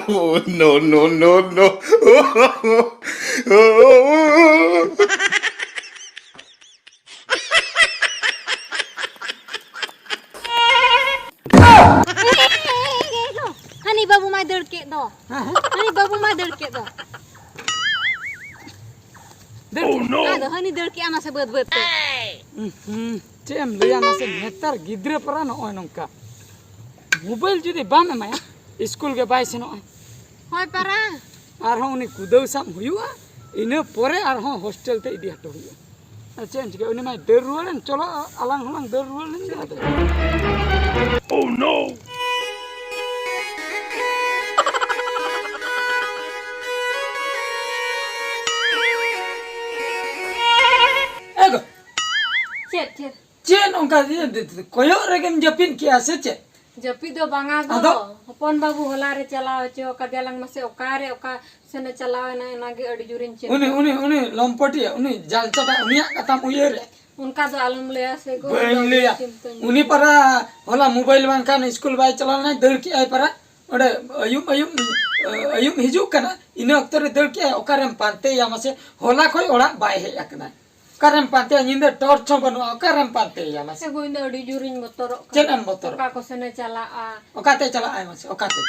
Oh, no, no, no, no. ᱦᱟᱹᱱᱤ ᱵᱟᱹᱵᱩ ᱢᱟᱭ ᱫᱟᱹᱲ ᱠᱮᱫ ᱫᱚ᱾ ᱦᱮᱸ, ᱦᱮᱸ᱾ ᱦᱟᱹᱱᱤ ᱵᱟᱹᱵᱩ ᱢᱟᱭ ᱫᱟᱹᱲ ᱠᱮᱫ ᱫᱚ᱾ ᱫᱟᱹᱲ ᱠᱮᱫ᱾ ᱟᱫᱚ ᱦᱟᱹᱱᱤ ᱫᱟᱹᱲ ᱠᱮᱫᱼᱟ ᱢᱟᱥᱮ ᱵᱟᱹᱫᱽ ᱵᱟᱹᱫᱽ ᱛᱮ᱾ ᱩᱸ, ᱦᱩᱸ᱾ ᱪᱮᱫ ᱮᱢ ᱞᱟᱹᱭᱟ ᱢᱟᱥᱮ, ᱱᱮᱛᱟᱨ ᱜᱤᱫᱽᱨᱟᱹ ᱯᱟᱨᱟ ᱱᱚᱜᱼᱚᱭ ᱱᱚᱝᱠᱟ᱾ ᱢᱳᱵᱟᱭᱤᱞ ᱡᱩᱫᱤ ᱵᱟᱢ ᱮᱢᱟᱭᱟ, ᱤᱥᱠᱩᱞ ᱜᱮ ᱵᱟᱭ ᱥᱮᱱᱚᱜᱼᱟ᱾ ᱦᱳᱭ ᱯᱟᱨᱟ᱾ ᱟᱨᱦᱚᱸ ᱩᱱᱤ ᱠᱩᱫᱟᱹᱣ ᱥᱟᱵ ᱦᱩᱭᱩᱜᱼᱟ, ᱤᱱᱟᱹ ᱯᱚᱨᱮ ᱟᱨᱦᱚᱸ ᱦᱳᱥᱴᱮᱞ ᱛᱮ ᱤᱫᱤ ᱦᱚᱴᱚ ᱦᱩᱭᱩᱜᱼᱟ᱾ ᱟᱨ ᱪᱮᱫ ᱮᱢ ᱪᱤᱠᱟᱹᱭᱟ? ᱩᱱᱤ ᱢᱟᱭ ᱫᱟᱹᱲ ᱨᱩᱣᱟᱹᱲᱮᱱ, ᱪᱚᱞᱚ ᱟᱞᱟᱝ ᱦᱚᱸᱞᱟᱝ ᱫᱟᱹᱲ ᱨᱩᱣᱟᱹᱲ ᱞᱮᱱ ᱜᱮ ᱟᱫᱚ᱾ Oh no! ᱮ ᱜᱚ, ᱪᱮᱫ, ᱪᱮᱫ? ᱪᱮᱫ ᱚᱱᱠᱟ ᱤᱭᱟᱹ ᱠᱚᱭᱚᱜ ᱨᱮᱜᱮᱢ ᱡᱟᱹᱯᱤᱫ ᱠᱮᱜᱼᱟ ᱥᱮ ᱪᱮᱫ? ᱡᱟᱹᱯᱤᱫ ᱫᱚ ᱵᱟᱝᱟ ᱜᱚ᱾ ᱟᱫᱚ? ᱦᱚᱯᱚᱱ ᱵᱟᱹᱵᱩ ᱦᱚᱞᱟ ᱨᱮ ᱪᱟᱞᱟᱣ ᱦᱚᱪᱚ ᱠᱟᱫᱮᱭᱟᱞᱟᱝ ᱢᱟᱥᱮ, ᱚᱠᱟᱨᱮ ᱚᱠᱟ ᱥᱮᱱᱮ ᱪᱟᱞᱟᱣ ᱮᱱᱟ, ᱚᱱᱟᱜᱮ ᱟᱹᱰᱤ ᱡᱳᱨᱤᱧ ᱪᱤᱱᱛᱟᱹ᱾ ᱩᱱᱤ, ᱩᱱᱤ, ᱩᱱᱤ ᱞᱚᱢᱯᱚᱴᱤᱭᱟᱹ, ᱩᱱᱤ ᱡᱟᱞᱪᱟᱴᱟ, ᱩᱱᱤᱭᱟᱜ ᱠᱟᱛᱷᱟᱢ ᱩᱭᱦᱟᱹᱨᱮᱫ? ᱚᱱᱠᱟ ᱫᱚ ᱟᱞᱚᱢ ᱞᱟᱹᱭᱟ ᱥᱮ ᱜᱚ, ᱵᱟᱹᱧ ᱤᱧ ᱫᱚ ᱞᱟᱹᱭᱟ᱾ ᱪᱤᱱᱛᱟᱹᱧ ᱩᱱᱤ ᱠᱟᱱᱟ᱾ ᱯᱟᱨᱟ ᱦᱚᱞᱟ ᱢᱳᱵᱟᱭᱤᱞ ᱵᱟᱝᱠᱷᱟᱱ ᱤᱥᱠᱩᱞ ᱵᱟᱭ ᱪᱟᱞᱟᱣ ᱞᱮᱱᱟᱭ, ᱫᱟᱹᱲ ᱠᱮᱜᱼᱟᱭ ᱯᱟᱨᱟ᱾ ᱚᱸᱰᱮ ᱟᱹᱭᱩᱵ, ᱟᱹᱭᱩᱵ, ᱟᱹᱭᱩᱵ ᱦᱤᱡᱩᱜ ᱠᱟᱱᱟ, ᱤᱱᱟᱹ ᱚᱠᱛᱚ ᱨᱮ ᱫᱟᱹᱲ ᱠᱮᱜᱼᱟᱭ, ᱚᱠᱟᱨᱮᱢ ᱯᱟᱱᱛᱮᱭᱟ ᱢᱟᱥᱮ? ᱦᱚᱞᱟ ᱠᱷᱚᱡ ᱚᱲᱟᱜ ᱵᱟᱭ ᱦᱮᱡ ᱟᱠᱟᱱᱟ᱾ ᱚᱠᱟᱨᱮᱢ ᱯᱟᱱᱛᱮᱭᱟ? ᱧᱤᱫᱟᱹ ᱴᱚᱨᱪ ᱦᱚᱸ ᱵᱟᱹᱱᱩᱜᱼᱟ, ᱚᱠᱟᱨᱮᱢ ᱯᱟᱱᱛᱮᱭᱟ ᱢᱟᱥᱮ? ᱥᱮ ᱜᱚ, ᱤᱧ ᱫᱚ ᱟᱹᱰᱤ ᱡᱳᱨᱤᱧ ᱵᱚᱛᱚᱨᱚᱜ ᱠᱟᱱᱟ᱾ ᱪᱮᱫ ᱮᱢ ᱵᱚᱛᱚᱨᱚᱜ? ᱚᱠᱟ ᱠᱚ ᱥᱮᱱᱮ ᱪᱟᱞᱟᱜᱼᱟ? ᱚᱠᱟᱛᱮ ᱪᱟᱞᱟᱜᱼᱟᱭ ᱢᱟᱥᱮ? ᱚᱠᱟᱛᱮ?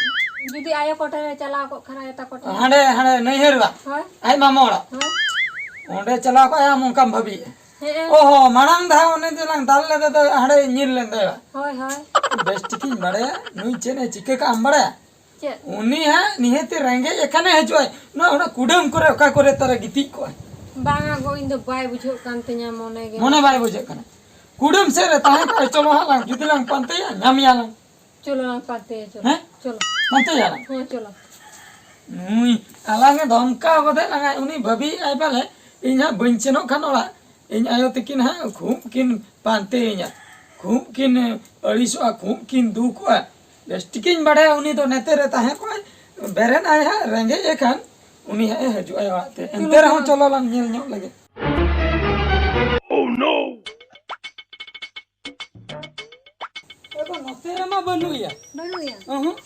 ᱡᱩᱫᱤ ᱟᱭᱳ ᱠᱚᱴᱷᱮᱱᱮ ᱪᱟᱞᱟᱣ ᱠᱚᱜ ᱠᱷᱟᱱ, ᱟᱭᱳ ᱛᱟᱠᱚ ᱴᱷᱮᱱ᱾ ᱦᱟᱸᱰᱮ, ᱦᱟᱸᱰᱮ ᱱᱟᱹᱭᱦᱟᱹᱨ ᱵᱟ? ᱦᱳᱭ᱾ ᱟᱡ ᱢᱟᱢᱟ ᱚᱲᱟᱜ᱾ ᱦᱳᱭ᱾ ᱚᱸᱰᱮ ᱪᱟᱞᱟᱣ ᱠᱚᱜᱼᱟᱭ, ᱟᱢ ᱚᱱᱠᱟᱢ ᱵᱷᱟᱹᱵᱤᱭᱮᱫᱼᱟ? ᱦᱮᱸ᱾ ᱚ ᱦᱚᱸ, ᱢᱟᱲᱟᱝ ᱫᱷᱟᱣ ᱚᱱᱮ ᱡᱮᱞᱟᱝ ᱫᱟᱞ ᱞᱮᱫᱮ ᱫᱚ ᱦᱟᱸᱰᱮ ᱧᱤᱨ ᱞᱮᱱ ᱫᱚᱭ ᱵᱟ? ᱦᱳᱭ, ᱦᱳᱭ᱾ ᱵᱮᱥ ᱴᱷᱤᱠᱤᱧ ᱵᱟᱲᱟᱭᱟ, ᱱᱩᱭ ᱪᱮᱫ ᱮ ᱪᱤᱠᱟᱹ ᱠᱟᱜᱼᱟᱢ ᱵᱟᱲᱟᱭᱟ? ᱪᱮᱫ? ᱩᱱᱤ ᱦᱟᱸᱜ ᱱᱤᱦᱟᱹᱛ ᱨᱮᱸᱜᱮᱡ ᱟᱠᱟᱱᱮ ᱦᱤᱡᱩᱜᱼᱟᱭ᱾ ᱱᱚᱣᱟ ᱚᱱᱟ ᱠᱩᱰᱟᱹᱢ ᱠᱚᱨᱮ ᱚᱠᱟ ᱠᱚᱨᱮ ᱛᱟᱨᱟ ᱜᱤᱛᱤᱡ ᱠᱚᱜᱼᱟᱭ᱾ ᱵᱟᱝᱟ ᱜᱚ, ᱤᱧ ᱫᱚ ᱵᱟᱭ ᱵᱩᱡᱷᱟᱹᱜ ᱠᱟᱱ ᱛᱤᱧᱟ ᱢᱚᱱᱮ ᱜᱮ᱾ ᱢᱚᱱᱮ ᱵᱟᱭ ᱵᱩᱡᱷᱟᱹᱜ ᱠᱟᱱᱟ᱾ ᱠᱩᱰᱟᱹᱢ ᱥᱮᱫ ᱨᱮ ᱛᱟᱦᱮᱸ ᱠᱚᱜᱼᱟᱭ, ᱪᱚᱞᱚ ᱦᱟᱸᱜ ᱞᱟᱝ, ᱡᱩᱫᱤ ᱞᱟᱝ ᱯᱟᱱᱛᱮᱭᱟ, ᱧᱟᱢᱮᱭᱟ ᱞᱟᱝ᱾ ᱪᱚᱞᱚ ᱞᱟᱝ ᱯᱟᱱᱛᱮᱭᱟ, ᱪᱚᱞᱚ᱾ ᱦᱮᱸ? ᱪᱚᱞᱚ᱾ ᱯᱟᱱᱛᱮᱭᱟ ᱞᱟᱝ᱾ ᱦᱮᱸ, ᱪᱚᱞᱚ᱾ ᱱᱩᱭ ᱟᱞᱟᱝ ᱮ ᱫᱷᱚᱢᱠᱟᱣ ᱜᱚᱫᱮ ᱞᱟᱝᱟᱭ, ᱩᱱᱤ ᱵᱷᱟᱹᱵᱤᱭᱮᱫ ᱟᱭ ᱯᱟᱞᱮ ᱤᱧ ᱦᱟᱸᱜ ᱵᱟᱹᱧ ᱥᱮᱱᱚᱜ ᱠᱷᱟᱱ ᱚᱲᱟᱜ, ᱤᱧ ᱟᱭᱳ ᱛᱤᱠᱤᱱ ᱦᱟᱸᱜ ᱠᱷᱩᱵ ᱠᱤᱱ ᱯᱟᱱᱛᱮᱭᱤᱧᱟ, ᱠᱷᱩᱵ ᱠᱤᱱ ᱟᱹᱲᱤᱥᱚᱜᱼᱟ, ᱠᱷᱩᱵ ᱠᱤᱱ ᱫᱩᱠᱚᱜᱼᱟ᱾ ᱵᱮᱥ ᱴᱷᱤᱠᱤᱧ ᱵᱟᱲᱟᱭᱟ ᱩᱱᱤ ᱫᱚ ᱱᱮᱛᱮ ᱨᱮ ᱛᱟᱦᱮᱸ ᱠᱚᱜᱼᱟᱭ, ᱵᱮᱨᱮᱫ ᱟᱭ ᱦᱟᱸᱜ ᱨᱮᱸᱜᱮᱡ ᱮ ᱠᱷᱟᱱ ᱩᱱᱤ ᱦᱟᱸᱜ ᱮ ᱦᱤᱡᱩᱜ ᱟᱭ ᱚᱲᱟᱜ ᱛᱮ᱾ ᱮᱱᱛᱮ ᱨᱮᱦᱚᱸ ᱪᱚᱞᱚ ᱞᱟᱝ ᱧᱮᱞ ᱧᱚᱜ ᱞᱮᱜᱮ᱾ ᱮ ᱵᱟ, ᱱᱚᱛᱮ ᱨᱮᱢᱟ ᱵᱟᱹᱱᱩᱜ ᱮᱭᱟ᱾ ᱵᱟᱹᱱᱩᱜ ᱮᱭᱟ? ᱚᱦᱚᱸ᱾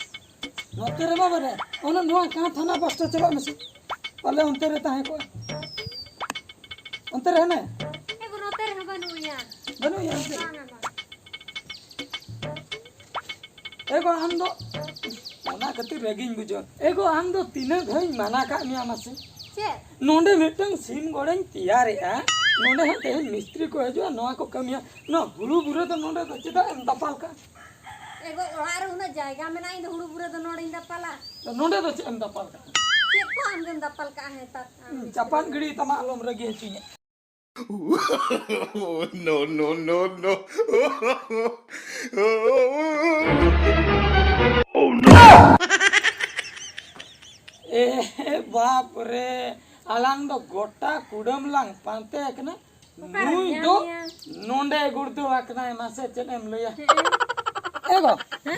ᱱᱚᱛᱮ ᱨᱮᱢᱟ ᱵᱟᱹᱱᱩᱜ ᱮᱭᱟ᱾ ᱚᱱᱟ ᱱᱚᱣᱟ ᱠᱟᱸᱛ ᱦᱟᱱᱟ ᱯᱟᱥᱴᱟ ᱪᱟᱞᱟᱜ ᱢᱮᱥᱮ᱾ ᱯᱟᱞᱮ ᱚᱱᱛᱮ ᱨᱮ ᱛᱟᱦᱮᱸ ᱠᱚᱜᱼᱟ᱾ ᱚᱱᱛᱮ ᱨᱮ ᱦᱮᱱᱟᱭᱟ? ᱮ ᱜᱚ, ᱱᱚᱛᱮ ᱨᱮᱦᱚᱸ ᱵᱟᱹᱱᱩᱜ ᱮᱭᱟ᱾ ᱵᱟᱹᱱᱩᱜ ᱮᱭᱟ ᱚᱱᱛᱮ? ᱵᱟᱝᱟ, ᱵᱟᱝ᱾ ᱮ ᱜᱚ, ᱟᱢ ᱫᱚ ᱚᱱᱟ ᱠᱷᱟᱹᱛᱤᱨ ᱨᱟᱹᱜᱤᱧ ᱵᱩᱡᱷᱟᱹᱣᱟ᱾ ᱮ ᱜᱚ, ᱟᱢ ᱫᱚ ᱛᱤᱱᱟᱹᱜ ᱫᱷᱟᱣᱤᱧ ᱢᱟᱱᱟ ᱠᱟᱜ ᱢᱮᱭᱟ ᱢᱟᱥᱮ? ᱪᱮᱫ? ᱱᱚᱰᱮ ᱢᱤᱫᱴᱟᱝ ᱥᱤᱢ ᱜᱚᱲᱟᱧ ᱛᱮᱭᱟᱨᱮᱜᱼᱟ, ᱱᱚᱰᱮ ᱦᱟᱸᱜ ᱛᱮᱦᱮᱧ ᱢᱤᱥᱛᱨᱤ ᱠᱚ ᱦᱤᱡᱩᱜᱼᱟ, ᱱᱚᱣᱟ ᱠᱚ ᱠᱟᱹᱢᱤᱭᱟ᱾ ᱱᱚᱣᱟ ᱦᱩᱲᱩ ᱵᱩᱨᱟᱹ ᱫᱚ ᱱᱚᱰᱮ ᱫᱚ ᱪᱮᱫᱟᱜ ᱮᱢ ᱫᱟᱯᱟᱞ ᱠᱟᱜᱼᱟ? ᱮ ᱜᱚ, ᱚᱲᱟᱜ ᱨᱮ ᱩᱱᱟᱹᱜ ᱡᱟᱭᱜᱟ ᱢᱮᱱᱟᱜᱼᱟ, ᱤᱧ ᱫᱚ ᱦᱩᱲᱩ ᱵᱩᱨᱟᱹ ᱫᱚ ᱱᱚᱰᱮᱧ ᱫᱟᱯᱟᱞᱟ? ᱱᱚᱰᱮ ᱫᱚ ᱪᱮᱫ ᱮᱢ ᱫᱟᱯᱟᱞ ᱠᱟᱜᱼᱟ? ᱪᱮᱫ ᱠᱚ ᱟᱢ ᱫᱚᱢ ᱫᱟᱯᱟᱞ ᱠᱟᱜᱼᱟ ᱱᱮᱛᱟᱨ? ᱦᱩᱸ, ᱪᱟᱯᱟᱫ ᱜᱤᱰᱤ ᱛᱟᱢᱟ, ᱟᱞᱚᱢ ᱨᱟᱹᱜᱤ ᱦᱚᱪᱚᱧᱟ᱾ No, no, no, no. Oh no! ᱮ ᱵᱟᱯ ᱨᱮ, ᱟᱞᱟᱝ ᱫᱚ ᱜᱚᱴᱟ ᱠᱩᱰᱟᱹᱢ ᱞᱟᱝ ᱯᱟᱱᱛᱮ ᱟᱠᱟᱱᱟ᱾ ᱚᱠᱟᱨᱮᱢ ᱱᱩᱭ ᱫᱚ ᱧᱟᱢᱮᱭᱟ? ᱱᱚᱰᱮ ᱜᱩᱲᱫᱟᱹᱣ ᱟᱠᱟᱱᱟᱭ, ᱢᱟᱥᱮ ᱪᱮᱫ ᱮᱢ ᱞᱟᱹᱭᱟ? ᱦᱮᱸ᱾ ᱮ ᱜᱚ,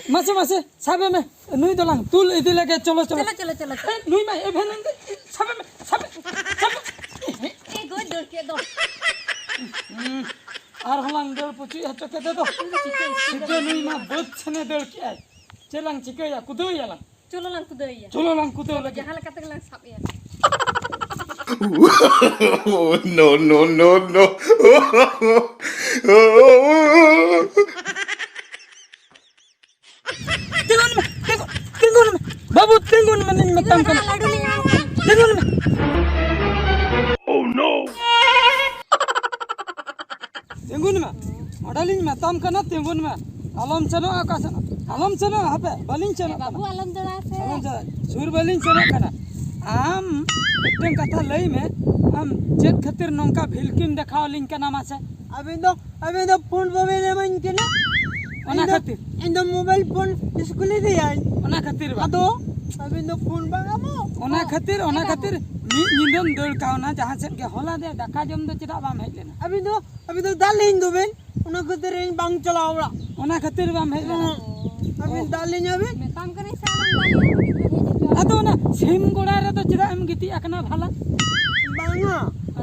ᱢᱟᱥᱮ, ᱢᱟᱥᱮ, ᱥᱟᱵᱮ ᱢᱮ᱾ ᱱᱩᱭ ᱫᱚᱞᱟᱝ ᱛᱩᱞ ᱤᱫᱤ ᱞᱮᱜᱮ, ᱪᱚᱞᱚ, ᱪᱚᱞᱚ᱾ ᱪᱚᱞᱚ, ᱪᱚᱞᱚ, ᱪᱚᱞᱚ᱾ ᱮ, ᱱᱩᱭ ᱢᱟ ᱮᱵᱷᱮᱱ ᱮᱱ ᱫᱚ, ᱥᱟᱵᱮ ᱢᱮ, ᱥᱟᱵᱮ, ᱥᱟᱵᱮ᱾ ᱮ ᱜᱚ, ᱫᱟᱹᱲ ᱠᱮᱫ ᱫᱚ᱾ ᱦᱩᱸ, ᱟᱨᱦᱚᱸ ᱞᱟᱝ ᱫᱟᱹᱲ ᱯᱩᱪᱩᱡ ᱦᱚᱪᱚ ᱠᱮᱫᱮ ᱫᱚ᱾ ᱥᱤᱫᱷᱟᱹ ᱱᱩᱭ ᱢᱟ ᱵᱟᱹᱫᱽ ᱥᱮᱱᱮ ᱫᱟᱹᱲ ᱠᱮᱜᱼᱟᱭ᱾ ᱪᱮᱫ ᱞᱟᱝ ᱪᱤᱠᱟᱹᱭᱟ? ᱠᱩᱫᱟᱹᱣᱮᱭᱟ ᱞᱟᱝ᱾ ᱪᱚᱞᱚ ᱞᱟᱝ ᱠᱩᱫᱟᱹᱣᱮᱭᱟ᱾ ᱪᱚᱞᱚ ᱞᱟᱝ ᱠᱩᱫᱟᱹᱣ ᱞᱮᱜᱮ᱾ ᱡᱟᱦᱟᱸ ᱞᱮᱠᱟ ᱛᱮᱜᱮ ᱞᱟᱝ ᱥᱟᱵ ᱮᱭᱟ᱾ No, no, no, no. ᱛᱤᱸᱜᱩᱱ ᱢᱮ, ᱛᱤᱸᱜᱩ, ᱛᱤᱸᱜᱩᱱ ᱢᱮ᱾ ᱵᱟᱹᱵᱩ, ᱛᱤᱸᱜᱩᱱ ᱢᱮ, ᱤᱧ ᱢᱮᱛᱟᱢ ᱠᱟᱱᱟ᱾ ᱞᱟᱹᱰᱩ ᱞᱤᱧ ᱮᱢᱟᱢ ᱠᱟᱱᱟ᱾ ᱛᱤᱸᱜᱩᱱ ᱢᱮ᱾ ᱛᱤᱸᱜᱩᱱ ᱢᱮ᱾ ᱚᱸᱰᱮᱞᱤᱧ ᱢᱮᱛᱟᱢ ᱠᱟᱱᱟ, ᱛᱤᱸᱜᱩᱱ ᱢᱮ᱾ ᱟᱞᱚᱢ ᱥᱮᱱᱚᱜᱼᱟ ᱚᱠᱟ ᱥᱮᱱ ᱦᱚᱸ᱾ ᱟᱞᱚᱢ ᱥᱮᱱᱚᱜᱼᱟ, ᱦᱟᱯᱮ, ᱵᱟᱹᱞᱤᱧ ᱥᱮᱱᱚᱜ ᱠᱟᱱᱟ᱾ ᱵᱟᱹᱵᱩ, ᱟᱞᱚᱢ ᱫᱟᱹᱲᱟ ᱥᱮ᱾ ᱟᱞᱚᱢ ᱪᱟᱞᱟᱜᱼᱟ᱾ ᱥᱩᱨ ᱵᱟᱹᱞᱤᱧ ᱥᱮᱱᱚᱜ ᱠᱟᱱᱟ᱾ ᱟᱢ ᱢᱤᱫᱴᱟᱝ ᱠᱟᱛᱷᱟ ᱞᱟᱹᱭ ᱢᱮ, ᱟᱢ ᱪᱮᱫ ᱠᱷᱟᱹᱛᱤᱨ ᱱᱚᱝᱠᱟ ᱵᱷᱤᱞᱠᱤᱢ ᱫᱮᱠᱷᱟᱣ ᱟᱹᱞᱤᱧ ᱠᱟᱱᱟ ᱢᱟᱥᱮ? ᱟᱵᱮᱱ ᱫᱚ, ᱟᱵᱮᱱ ᱫᱚ ᱯᱷᱳᱱ ᱵᱟᱵᱮᱱ ᱮᱢᱟᱹᱧ ᱠᱟᱱᱟ᱾ ᱚᱱᱟ ᱤᱧ ᱫᱚ, ᱠᱷᱟᱹᱛᱤᱨ? ᱤᱧ ᱫᱚ ᱢᱳᱵᱟᱭᱤᱞ ᱯᱷᱳᱱ ᱤᱥᱠᱩᱞ ᱤᱫᱤᱭᱟᱹᱧ᱾ ᱚᱱᱟ ᱠᱷᱟᱹᱛᱤᱨ ᱵᱟ? ᱟᱫᱚ ᱟᱹᱵᱤᱱ ᱫᱚ ᱯᱷᱳᱱ ᱵᱟᱝ ᱟᱢᱚᱜ? ᱚᱱᱟ ᱠᱷᱟᱹᱛᱤᱨ, ᱚᱱᱟ ᱠᱷᱟᱹᱛᱤᱨ ᱢᱤᱫ ᱧᱤᱫᱟᱹᱢ ᱫᱟᱹᱲ ᱠᱟᱣᱱᱟ ᱡᱟᱦᱟᱸ ᱥᱮᱫ ᱜᱮ᱾ ᱦᱚᱞᱟ ᱫᱮ ᱫᱟᱠᱟ ᱡᱚᱢ ᱫᱚ ᱪᱮᱫᱟᱜ ᱵᱟᱢ ᱦᱮᱡ ᱞᱮᱱᱟ? ᱟᱹᱵᱤᱱ ᱫᱚ, ᱟᱹᱵᱤᱱ ᱫᱚ ᱫᱟᱞᱤᱧ ᱫᱚᱵᱤᱱ, ᱚᱱᱟ ᱠᱷᱟᱹᱛᱤᱨ ᱤᱧ ᱵᱟᱝ ᱪᱟᱞᱟᱣ ᱚᱲᱟᱜ᱾ ᱚᱱᱟ ᱠᱷᱟᱹᱛᱤᱨ ᱵᱟᱢ ᱦᱮᱡ ᱞᱮᱱᱟ? ᱦᱚᱸ᱾ ᱟᱹᱵᱤᱱ ᱫᱟᱞᱤᱧ ᱟᱹᱵᱤᱱ? ᱢᱮᱛᱟᱢ ᱠᱟᱹᱱᱟᱹᱧ ᱥᱮ ᱟᱞᱚᱢ ᱫᱟᱞᱤᱧᱟ, ᱩᱱᱤ ᱫᱚ ᱦᱮᱡ ᱦᱚᱪᱚ ᱟᱫᱚ ᱚᱱᱟ ᱥᱤᱢ ᱜᱚᱲᱟ ᱨᱮᱫᱚ ᱪᱮᱫᱟᱜ ᱮᱢ ᱜᱤᱛᱤᱡ ᱟᱠᱟᱱᱟ ᱵᱷᱟᱞᱟ? ᱵᱟᱝᱟ,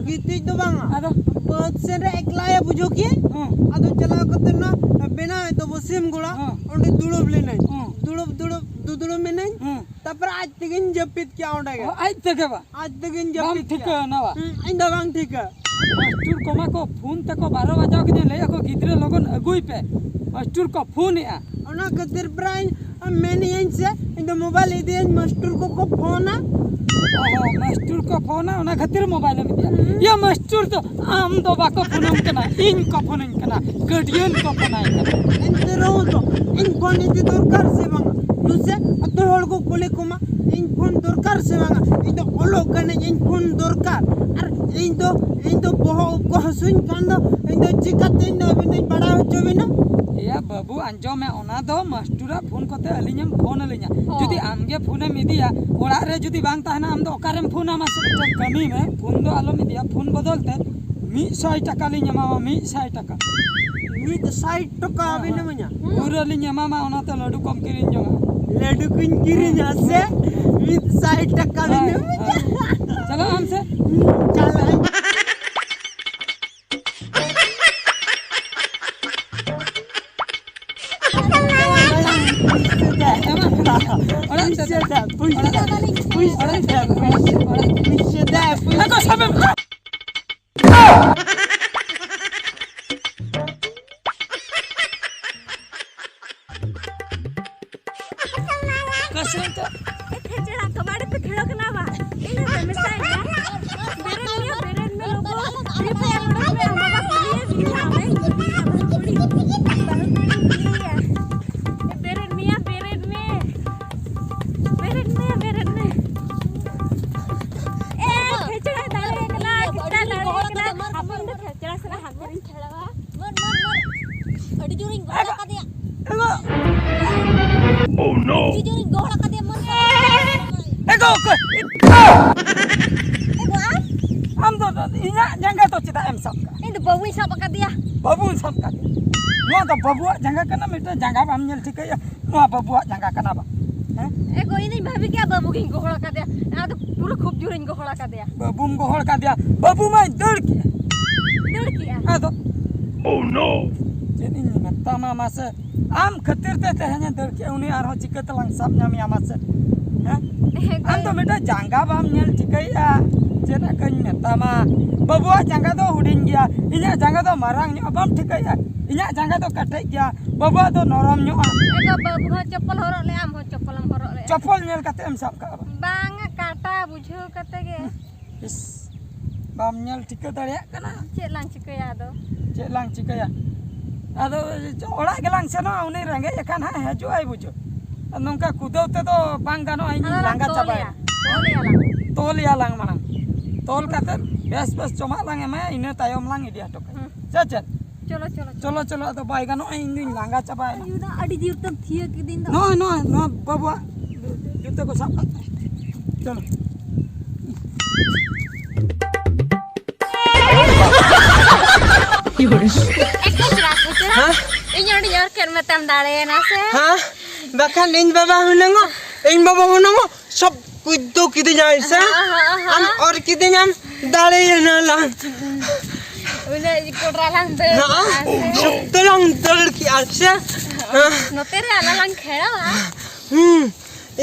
ᱜᱤᱛᱤᱡ ᱫᱚ ᱵᱟᱝᱟ᱾ ᱟᱫᱚ? ᱵᱟᱹᱫᱽ ᱥᱮᱱ ᱨᱮ ᱮᱠᱞᱟᱭᱟ ᱵᱩᱡᱷᱟᱹᱣ ᱠᱮᱫ᱾ ᱦᱚᱸ᱾ ᱟᱫᱚ ᱪᱟᱞᱟᱣ ᱠᱟᱛᱮ ᱱᱚᱣᱟ ᱵᱮᱱᱟᱣ ᱮᱫ ᱫᱚᱵᱚ ᱥᱤᱢ ᱜᱚᱲᱟ, ᱦᱚᱸ᱾ ᱚᱸᱰᱮ ᱫᱩᱲᱩᱵ ᱞᱮᱱᱟᱹᱧ᱾ ᱦᱚᱸ᱾ ᱫᱩᱲᱩᱵ, ᱫᱩᱲᱩᱵ, ᱫᱩᱫᱩᱲᱩᱵ ᱢᱮᱱᱟᱹᱧ᱾ ᱦᱚᱸ᱾ ᱛᱟᱯᱚᱨᱮ ᱟᱡ ᱛᱮᱜᱮᱧ ᱡᱟᱹᱯᱤᱫ ᱠᱮᱜᱼᱟ ᱚᱸᱰᱮ ᱜᱮ᱾ ᱚ, ᱟᱡ ᱛᱮᱜᱮ ᱵᱟ? ᱟᱡ ᱛᱮᱜᱮᱧ ᱵᱟᱢ ᱡᱟᱹᱯᱤᱫ ᱴᱷᱤᱠᱟᱹ ᱠᱮᱜᱼᱟ᱾ ᱱᱟᱣᱟ? ᱦᱩᱸ, ᱤᱧ ᱫᱚ ᱵᱟᱝ ᱴᱷᱤᱠᱟᱹ᱾ ᱢᱟᱥᱴᱩᱨ ᱠᱚᱢᱟ ᱠᱚ ᱯᱷᱳᱱ ᱛᱮᱠᱚ ᱵᱟᱨᱚ ᱵᱟᱡᱟᱣ ᱠᱮᱫᱟ, ᱞᱟᱹᱭ ᱟᱠᱚ, "ᱜᱤᱫᱽᱨᱟᱹ ᱞᱚᱜᱚᱱ ᱟᱹᱜᱩᱭ ᱯᱮ, ᱢᱟᱥᱴᱩᱨ ᱠᱚ ᱯᱷᱳᱱ ᱮᱜᱼᱟ᱾" ᱚᱱᱟ ᱠᱷᱟᱹᱛᱤᱨ ᱯᱨᱟᱭ ᱢᱮᱱᱮᱜᱼᱟᱹᱧ ᱥᱮ, ᱤᱧ ᱫᱚ ᱢᱳᱵᱟᱭᱤᱞ ᱤᱫᱤᱭᱟᱹᱧ, ᱢᱟᱥᱴᱩᱨ ᱠᱚᱠᱚ ᱯᱷᱳᱱᱟ᱾ ᱚ, ᱢᱟᱥᱴᱩᱨ ᱠᱚ ᱯᱷᱳᱱᱟ, ᱚᱱᱟ ᱠᱷᱟᱹᱛᱤᱨ ᱢᱳᱵᱟᱭᱤᱞ ᱮᱢ ᱤᱫᱤᱭᱟ? ᱦᱩᱸ᱾ ᱭᱟ ᱢᱟᱥᱴᱩᱨ ᱫᱚ ᱟᱢ ᱫᱚ ᱵᱟᱠᱚ ᱯᱷᱳᱱᱟᱢ ᱠᱟᱱᱟ, ᱤᱧ ᱠᱚ ᱯᱷᱳᱱᱟᱹᱧ ᱠᱟᱱᱟ, ᱜᱟᱹᱰᱤᱭᱟᱹᱱ ᱠᱚ ᱯᱷᱳᱱᱟᱭ ᱠᱟᱱᱟ᱾ ᱮᱱᱛᱮ ᱨᱮᱦᱚᱸ ᱛᱚ ᱤᱧ ᱯᱷᱳᱱ ᱤᱫᱤ ᱫᱚᱨᱠᱟᱨ ᱥᱮ ᱵᱟᱝᱟ? ᱱᱩᱥᱮ ᱟᱹᱛᱩ ᱦᱚᱲ ᱠᱚ ᱠᱩᱞᱤ ᱠᱚᱢᱟ, ᱤᱧ ᱯᱷᱳᱱ ᱫᱚᱨᱠᱟᱨ ᱥᱮ ᱵᱟᱝᱟ? ᱤᱧ ᱫᱚ ᱚᱞᱚᱜ ᱠᱟᱹᱱᱟᱹᱧ, ᱤᱧ ᱯᱷᱳᱱ ᱫᱚᱨᱠᱟᱨ᱾ ᱟᱨ ᱤᱧ ᱫᱚ, ᱤᱧ ᱫᱚ ᱵᱚᱦᱚᱜ ᱩᱵ ᱠᱚ ᱦᱟᱹᱥᱩᱧ ᱠᱷᱟᱱ ᱫᱚ ᱤᱧ ᱫᱚ ᱪᱤᱠᱟᱹᱛᱮ ᱤᱧ ᱫᱚ ᱟᱹᱵᱤᱱ ᱫᱚᱧ ᱵᱟᱲᱟᱭ ᱦᱚᱪᱚ ᱵᱤᱱᱟ? ᱮᱭᱟ ᱵᱟᱹᱵᱩ, ᱟᱸᱡᱚᱢ ᱢᱮ, ᱚᱱᱟ ᱫᱚ ᱢᱟᱥᱴᱩᱨᱟᱜ ᱯᱷᱳᱱ ᱠᱚᱛᱮ ᱟᱹᱞᱤᱧᱮᱢ ᱯᱷᱳᱱ ᱟᱹᱞᱤᱧᱟ᱾ ᱦᱚᱸ᱾ ᱡᱩᱫᱤ ᱟᱢᱜᱮ ᱯᱷᱳᱱᱮᱢ ᱤᱫᱤᱭᱟ, ᱚᱲᱟᱜ ᱨᱮ ᱡᱩᱫᱤ ᱵᱟᱝ ᱛᱟᱦᱮᱱᱟ, ᱟᱢ ᱫᱚ ᱚᱠᱟᱨᱮᱢ ᱯᱷᱳᱱᱟ? ᱢᱟᱥᱮ ᱢᱤᱫᱴᱮᱱ ᱠᱟᱹᱢᱤ ᱢᱮ, ᱯᱷᱳᱱ ᱫᱚ ᱟᱞᱚᱢ ᱤᱫᱤᱭᱟ, ᱯᱷᱳᱱ ᱵᱚᱫᱚᱞ ᱛᱮ ᱢᱤᱫ ᱥᱟᱭ ᱴᱟᱠᱟ ᱞᱤᱧ ᱮᱢᱟᱢᱟ, ᱢᱤᱫ ᱥᱟᱭ ᱴᱟᱠᱟ᱾ ᱢᱤᱫ ᱥᱟᱭ ᱴᱟᱠᱟ ᱦᱮᱸ, ᱵᱤᱱ ᱦᱮᱸ᱾ ᱤᱢᱟᱹᱧᱟ? ᱯᱩᱨᱟᱹ ᱞᱤᱧ ᱮᱢᱟᱢᱟ, ᱚᱱᱟᱛᱮ ᱞᱟᱹᱰᱩ ᱠᱚᱢ ᱠᱤᱨᱤᱧ ᱡᱚᱝᱟ᱾ ᱞᱟᱹᱰᱩ ᱠᱚᱧ ᱠᱤᱨᱤᱧᱟ ᱥᱮ? ᱢᱤᱫ ᱥᱟᱭ ᱴᱟᱠᱟ ᱵᱤᱱ ᱦᱳᱭ, ᱤᱢᱟᱹᱧᱟ? ᱦᱳᱭ᱾ ᱪᱟᱞᱟᱜ ᱟᱢ ᱥᱮ? ᱪᱟᱞᱟᱜ ᱟᱹᱧ᱾ ᱚᱲᱟᱜ ᱥᱮᱫ᱾ ᱯᱩᱭᱥᱟᱹ ᱫᱮ, ᱯᱩᱭᱥᱟᱹ ᱫᱮ, ᱯᱩᱭᱥᱟᱹ ᱫᱮ, ᱯᱩᱭᱥᱟᱹ ᱫᱮ, ᱯᱩᱭᱥᱟᱹ ᱫᱮ, ᱯᱩᱭᱥᱟᱹ ᱫᱮ᱾ ᱚᱠᱟ ᱥᱮᱫ ᱛᱮ? ᱮ, ᱠᱷᱮᱪᱲᱟ ᱠᱟᱵᱟᱰᱤ ᱯᱮ ᱠᱷᱮᱞᱳ ᱠᱟᱱᱟ ᱵᱟ? ᱤᱧ ᱦᱚᱸ ᱯᱮ ᱢᱮᱥᱟᱭᱤᱧᱟ᱾ ᱵᱮᱨᱮᱫ ᱢᱮ, ᱵᱮᱨᱮᱫ ᱢᱮ ᱞᱚᱜᱚᱱ᱾ Free Fire ᱚᱰᱚᱠ ᱢᱮ, ᱟᱢ ᱵᱟᱵᱟ ᱠᱩᱞᱤᱭᱮ ᱢᱮᱭᱟ, ᱟᱢ ᱵᱟᱹᱦᱩ ᱠᱩᱲᱤ᱾ ᱵᱟᱹᱦᱩ ᱠᱩᱲᱤ ᱠᱩᱞᱤᱭᱮᱭᱟ᱾ ᱮ, ᱵᱮᱨᱮᱫ ᱢᱮᱭᱟ, ᱵᱮᱨᱮᱫ ᱢᱮ᱾ ᱵᱮᱨᱮᱫ ᱢᱮ, ᱵᱮᱨᱮᱫ ᱢᱮ᱾ ᱮ, ᱠᱷᱮᱪᱲᱟ ᱫᱟᱲᱮ ᱠᱟᱱᱟ, ᱠᱷᱮᱪᱲᱟ ᱫᱟᱲᱮ ᱠᱟᱱᱟ᱾ ᱦᱟᱯᱮ ᱤᱧ ᱫᱚ ᱠᱷᱮᱪᱲᱟ ᱥᱟᱞᱟᱜ ᱦᱟᱹᱠᱩ ᱨᱤᱧ ᱠᱷᱮᱞᱟᱣᱟ᱾ ᱢᱟᱨ, ᱢᱟᱨ, ᱢᱟᱨ᱾ ᱟᱹᱰᱤ ᱡᱳᱨᱤᱧ ᱜᱚᱦᱚᱲ ᱟᱠᱟᱫᱮᱭᱟ᱾ Oh no! ᱟᱹᱰᱤ ᱡᱳᱨᱤᱧ ᱜᱚᱦᱚᱲ ᱟᱠᱟᱫᱮᱭᱟ, ᱢᱟᱨ, ᱢᱟᱨ᱾ ᱤᱧᱟᱹᱜ ᱡᱟᱸᱜᱟ ᱫᱚ ᱪᱮᱫᱟᱜ ᱮᱢ ᱥᱟᱵ ᱠᱟᱜᱼᱟ? ᱤᱧ ᱫᱚ ᱵᱟᱹᱵᱩᱧ ᱥᱟᱵ ᱟᱠᱟᱫᱮᱭᱟ᱾ ᱵᱟᱹᱵᱩᱧ ᱥᱟᱵ ᱟᱠᱟᱫᱮᱭᱟ? ᱱᱚᱣᱟ ᱫᱚ ᱵᱟᱹᱵᱩᱣᱟᱜ ᱡᱟᱸᱜᱟ ᱠᱟᱱᱟ, ᱢᱤᱫᱴᱟᱝ ᱡᱟᱸᱜᱟ ᱵᱟᱢ ᱧᱮᱞ ᱴᱷᱤᱠᱟᱹᱭᱟ? ᱱᱚᱣᱟ ᱵᱟᱹᱵᱩᱣᱟᱜ ᱡᱟᱸᱜᱟ ᱠᱟᱱᱟ ᱵᱟ? ᱦᱮᱸ? ᱮ ᱜᱚ, ᱤᱧ ᱫᱚᱧ ᱵᱷᱟᱵᱤ ᱠᱮᱜᱼᱟ ᱵᱟᱹᱵᱩ ᱜᱤᱧ ᱜᱚᱦᱚᱲ ᱟᱠᱟᱫᱮᱭᱟ᱾ ᱟᱫᱚ ᱯᱩᱨᱟᱹ ᱠᱷᱩᱵ ᱡᱳᱨᱤᱧ ᱜᱚᱦᱚᱲ ᱟᱠᱟᱫᱮᱭᱟ᱾ ᱵᱟᱹᱵᱩᱢ ᱜᱚᱦᱚᱲ ᱠᱟᱫᱮᱭᱟ? ᱵᱟᱹᱵᱩ ᱢᱟᱭ ᱫᱟᱹᱲ ᱠᱮᱜᱼᱟ᱾ ᱫᱟᱹᱲ ᱠᱮᱜᱼᱟ? ᱟᱫᱚ? Oh no! ᱪᱮᱫ ᱤᱧ ᱢᱮᱛᱟᱢᱟ ᱢᱟᱥᱮ? ᱟᱢ ᱠᱷᱟᱹᱛᱤᱨ ᱛᱮ ᱛᱮᱦᱮᱧᱮ ᱫᱟᱹᱲ ᱠᱮᱜᱼᱟ, ᱩᱱᱤ ᱟᱨᱦᱚᱸ ᱪᱤᱠᱟᱹ ᱛᱮᱞᱟᱝ ᱥᱟᱵ ᱧᱟᱢᱮᱭᱟ ᱢᱟᱥᱮ? ᱦᱮᱸ? ᱦᱮᱸ, ᱟᱢ ᱫᱚ ᱢᱤᱫᱴᱟᱝ ᱡᱟᱸᱜᱟ ᱵᱟᱢ ᱧᱮᱞ ᱴᱷᱤᱠᱟᱹᱭᱮᱜᱼᱟ᱾ ᱪᱮᱫ ᱟᱠᱟᱧ ᱢᱮᱛᱟᱢᱟ? ᱵᱟᱹᱵᱩᱣᱟᱜ ᱡᱟᱸᱜᱟ ᱫᱚ ᱦᱩᱰᱤᱧ ᱜᱮᱭᱟ, ᱤᱧᱟᱹᱜ ᱡᱟᱸᱜᱟ ᱫᱚ ᱢᱟᱨᱟᱝ ᱧᱚᱜᱼᱟ, ᱵᱟᱢ ᱴᱷᱤᱠᱟᱹᱭᱮᱜᱼᱟ? ᱤᱧᱟᱹᱜ ᱡᱟᱸᱜᱟ ᱫᱚ ᱠᱮᱴᱮᱡ ᱜᱮᱭᱟ, ᱵᱟᱹᱵᱩᱣᱟᱜ ᱫᱚ ᱱᱚᱨᱚᱢ ᱧᱚᱜᱼᱟ᱾ ᱮ ᱜᱚ, ᱵᱟᱹᱵᱩ ᱦᱚᱸ ᱪᱚᱯᱯᱚᱞ ᱦᱚᱨᱚᱜ ᱞᱮᱜᱼᱟ, ᱟᱢ ᱦᱚᱸ ᱪᱚᱯᱯᱚᱞᱮᱢ ᱦᱚᱨᱚᱜ ᱞᱮᱜᱼᱟ᱾ ᱪᱚᱯᱯᱚᱞ ᱧᱮᱞ ᱠᱟᱛᱮ ᱮᱢ ᱥᱟᱵ ᱠᱟᱜᱼᱟ ᱵᱟᱝ? ᱵᱟᱝᱟ, ᱠᱟᱴᱟ ᱵᱩᱡᱷᱟᱹᱣ ᱠᱟᱛᱮ ᱜᱮ᱾ ᱤᱥ, ᱵᱟᱢ ᱧᱮᱞ ᱴᱷᱤᱠᱟᱹ ᱫᱟᱲᱮᱭᱟᱜ ᱠᱟᱱᱟ? ᱪᱮᱫ ᱞᱟᱝ ᱪᱤᱠᱟᱹᱭᱟ ᱟᱫᱚ? ᱪᱮᱫ ᱞᱟᱝ ᱪᱤᱠᱟᱹᱭᱟ? ᱟᱫᱚ ᱚᱲᱟᱜ ᱜᱮᱞᱟᱝ ᱥᱮᱱᱚᱜᱼᱟ, ᱩᱱᱤ ᱨᱮᱸᱜᱮᱡ ᱟᱠᱟᱱ ᱦᱟᱸᱜ ᱦᱤᱡᱩᱜ ᱟᱭ ᱵᱩᱡᱷᱟᱹᱣ᱾ ᱟᱨ ᱱᱚᱝᱠᱟ ᱠᱩᱫᱟᱹᱣ ᱛᱮᱫᱚ ᱵᱟᱝ ᱜᱟᱱᱚᱜᱼᱟ, ᱤᱧ ᱟᱫᱚ ᱞᱟᱝ ᱞᱟᱸᱜᱟ ᱛᱚᱞᱮᱭᱟ, ᱪᱟᱵᱟᱭᱮᱱᱟ᱾ ᱛᱚᱞᱮᱭᱟ ᱞᱟᱝ᱾ ᱛᱚᱞᱮᱭᱟ ᱞᱟᱝ ᱢᱟᱲᱟᱝ᱾ ᱛᱚᱞ ᱠᱟᱛᱮ ᱵᱮᱥ ᱵᱮᱥ ᱡᱚᱢᱟᱜ ᱞᱟᱝ ᱮᱢᱟᱭᱟ, ᱤᱱᱟᱹ ᱛᱟᱭᱚᱢ ᱞᱟᱝ ᱤᱫᱤ ᱦᱚᱴᱚ ᱠᱟᱭᱟ᱾ ᱦᱩᱸ᱾ ᱥᱮ ᱪᱮᱫ? ᱪᱚᱞᱚ, ᱪᱚᱞᱚ, ᱪᱚᱞᱚ᱾ ᱪᱚᱞᱚ, ᱪᱚᱞᱚ, ᱟᱫᱚ ᱵᱟᱭ ᱜᱟᱱᱚᱜᱼᱟ, ᱤᱧ ᱫᱩᱧ ᱞᱟᱸᱜᱟ ᱪᱟᱵᱟᱭᱮᱱᱟ᱾ ᱟᱭᱩ ᱫᱚ ᱟᱹᱰᱤ ᱡᱳᱨ ᱛᱮᱢ ᱛᱷᱤᱭᱟᱹ ᱠᱤᱫᱤᱧ ᱫᱚ᱾ ᱱᱚᱜᱼᱚᱭ, ᱱᱚᱜᱼᱚᱭ, ᱱᱚᱣᱟ ᱵᱟᱹᱵᱩᱣᱟᱜ ᱡᱩᱛᱟᱹ ᱠᱚ ᱥᱟᱵ ᱠᱟᱜ ᱛᱟᱭ᱾ ᱪᱚᱞᱚ᱾ ᱮ ᱠᱷᱮᱪᱲᱟ, ᱠᱷᱮᱪᱲᱟ᱾ ᱦᱮᱸ? ᱤᱧ ᱚᱸᱰᱮᱧ ᱚᱨ ᱠᱮᱫ ᱢᱮᱛᱮᱢ ᱫᱟᱲᱮᱭᱮᱱᱟ ᱥᱮ? ᱦᱮᱸ? ᱵᱟᱠᱷᱟᱱ ᱤᱧ ᱵᱟᱵᱟ ᱦᱩᱱᱟᱹᱝᱚᱜ, ᱤᱧ ᱵᱟᱵᱟ ᱦᱩᱱᱟᱹᱝᱚᱜ ᱥᱚᱵ ᱠᱩᱫ ᱫᱚ ᱠᱤᱫᱤᱧᱟᱭ ᱥᱮ? ᱦᱮᱸ, ᱦᱮᱸ, ᱦᱮᱸ᱾ ᱟᱢ ᱚᱨ ᱠᱤᱫᱤᱧᱟᱢ, ᱫᱟᱲᱮᱭᱮᱱᱟ ᱞᱟᱝ᱾ ᱩᱱᱟᱹᱜ ᱠᱚᱰᱨᱟ ᱞᱟᱝ ᱫᱟᱹᱲ ᱱᱚᱜᱼᱚᱭ, ᱠᱮᱜᱼᱟ ᱥᱮ? ᱥᱚᱠᱛᱚ ᱞᱟᱝ ᱫᱟᱹᱲ ᱠᱮᱜᱼᱟ ᱥᱮ? ᱦᱮᱸ᱾ ᱱᱚᱛᱮ ᱨᱮ ᱟᱞᱟᱝ ᱞᱟᱝ ᱠᱷᱮᱲᱟᱣᱟ᱾ ᱦᱩᱸ,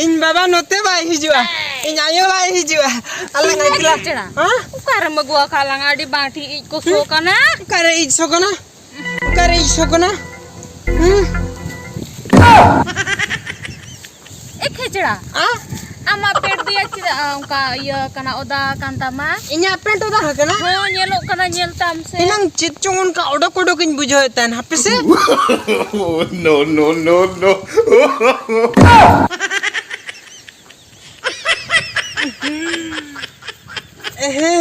ᱤᱧ ᱵᱟᱵᱟ ᱱᱚᱛᱮ ᱵᱟᱭ ᱦᱤᱡᱩᱜᱼᱟ, ᱤᱧ ᱟᱭᱳ ᱵᱟᱭ ᱦᱤᱡᱩᱜᱼᱟ, ᱟᱞᱟᱝ ᱮᱠᱞᱟ᱾ ᱪᱮᱲᱟ᱾ ᱦᱮᱸ? ᱚᱠᱟᱨᱮᱢ ᱟᱹᱜᱩ ᱟᱠᱟᱫ ᱞᱟᱝᱟ? ᱟᱹᱰᱤ ᱵᱟᱝ ᱴᱷᱤᱠ ᱤᱡ ᱠᱚ ᱥᱚ ᱦᱩᱸ? ᱠᱟᱱᱟ᱾ ᱚᱠᱟᱨᱮ ᱤᱡ ᱥᱚ ᱠᱟᱱᱟ? ᱚᱠᱟᱨᱮ ᱤᱡ ᱥᱚ ᱠᱟᱱᱟ? ᱦᱩᱸ? ᱮ ᱠᱷᱮᱪᱲᱟ᱾ ᱟ? ᱟᱢᱟᱜ ᱯᱮᱱᱴ ᱫᱚᱭᱟ ᱪᱮᱫᱟᱜ ᱚᱱᱠᱟ ᱤᱭᱟᱹ ᱠᱟᱱᱟ, ᱚᱫᱟ ᱠᱟᱱ ᱛᱟᱢᱟ? ᱤᱧᱟᱹᱜ ᱯᱮᱱᱴ ᱚᱫᱟ ᱟᱠᱟᱱᱟ? ᱦᱚᱸ, ᱧᱮᱞᱚᱜ ᱠᱟᱱᱟ, ᱧᱮᱞ ᱛᱟᱢ ᱥᱮ᱾ ᱮᱱᱟᱝ ᱪᱮᱫ ᱪᱚᱝ ᱚᱱᱠᱟ ᱚᱰᱚᱠ ᱚᱰᱚᱠ ᱤᱧ ᱵᱩᱡᱷᱟᱹᱣᱮᱫ ᱛᱟᱦᱮᱱ, ᱦᱟᱯᱮ ᱥᱮ᱾ No, no, no, no. ᱮᱦᱮ,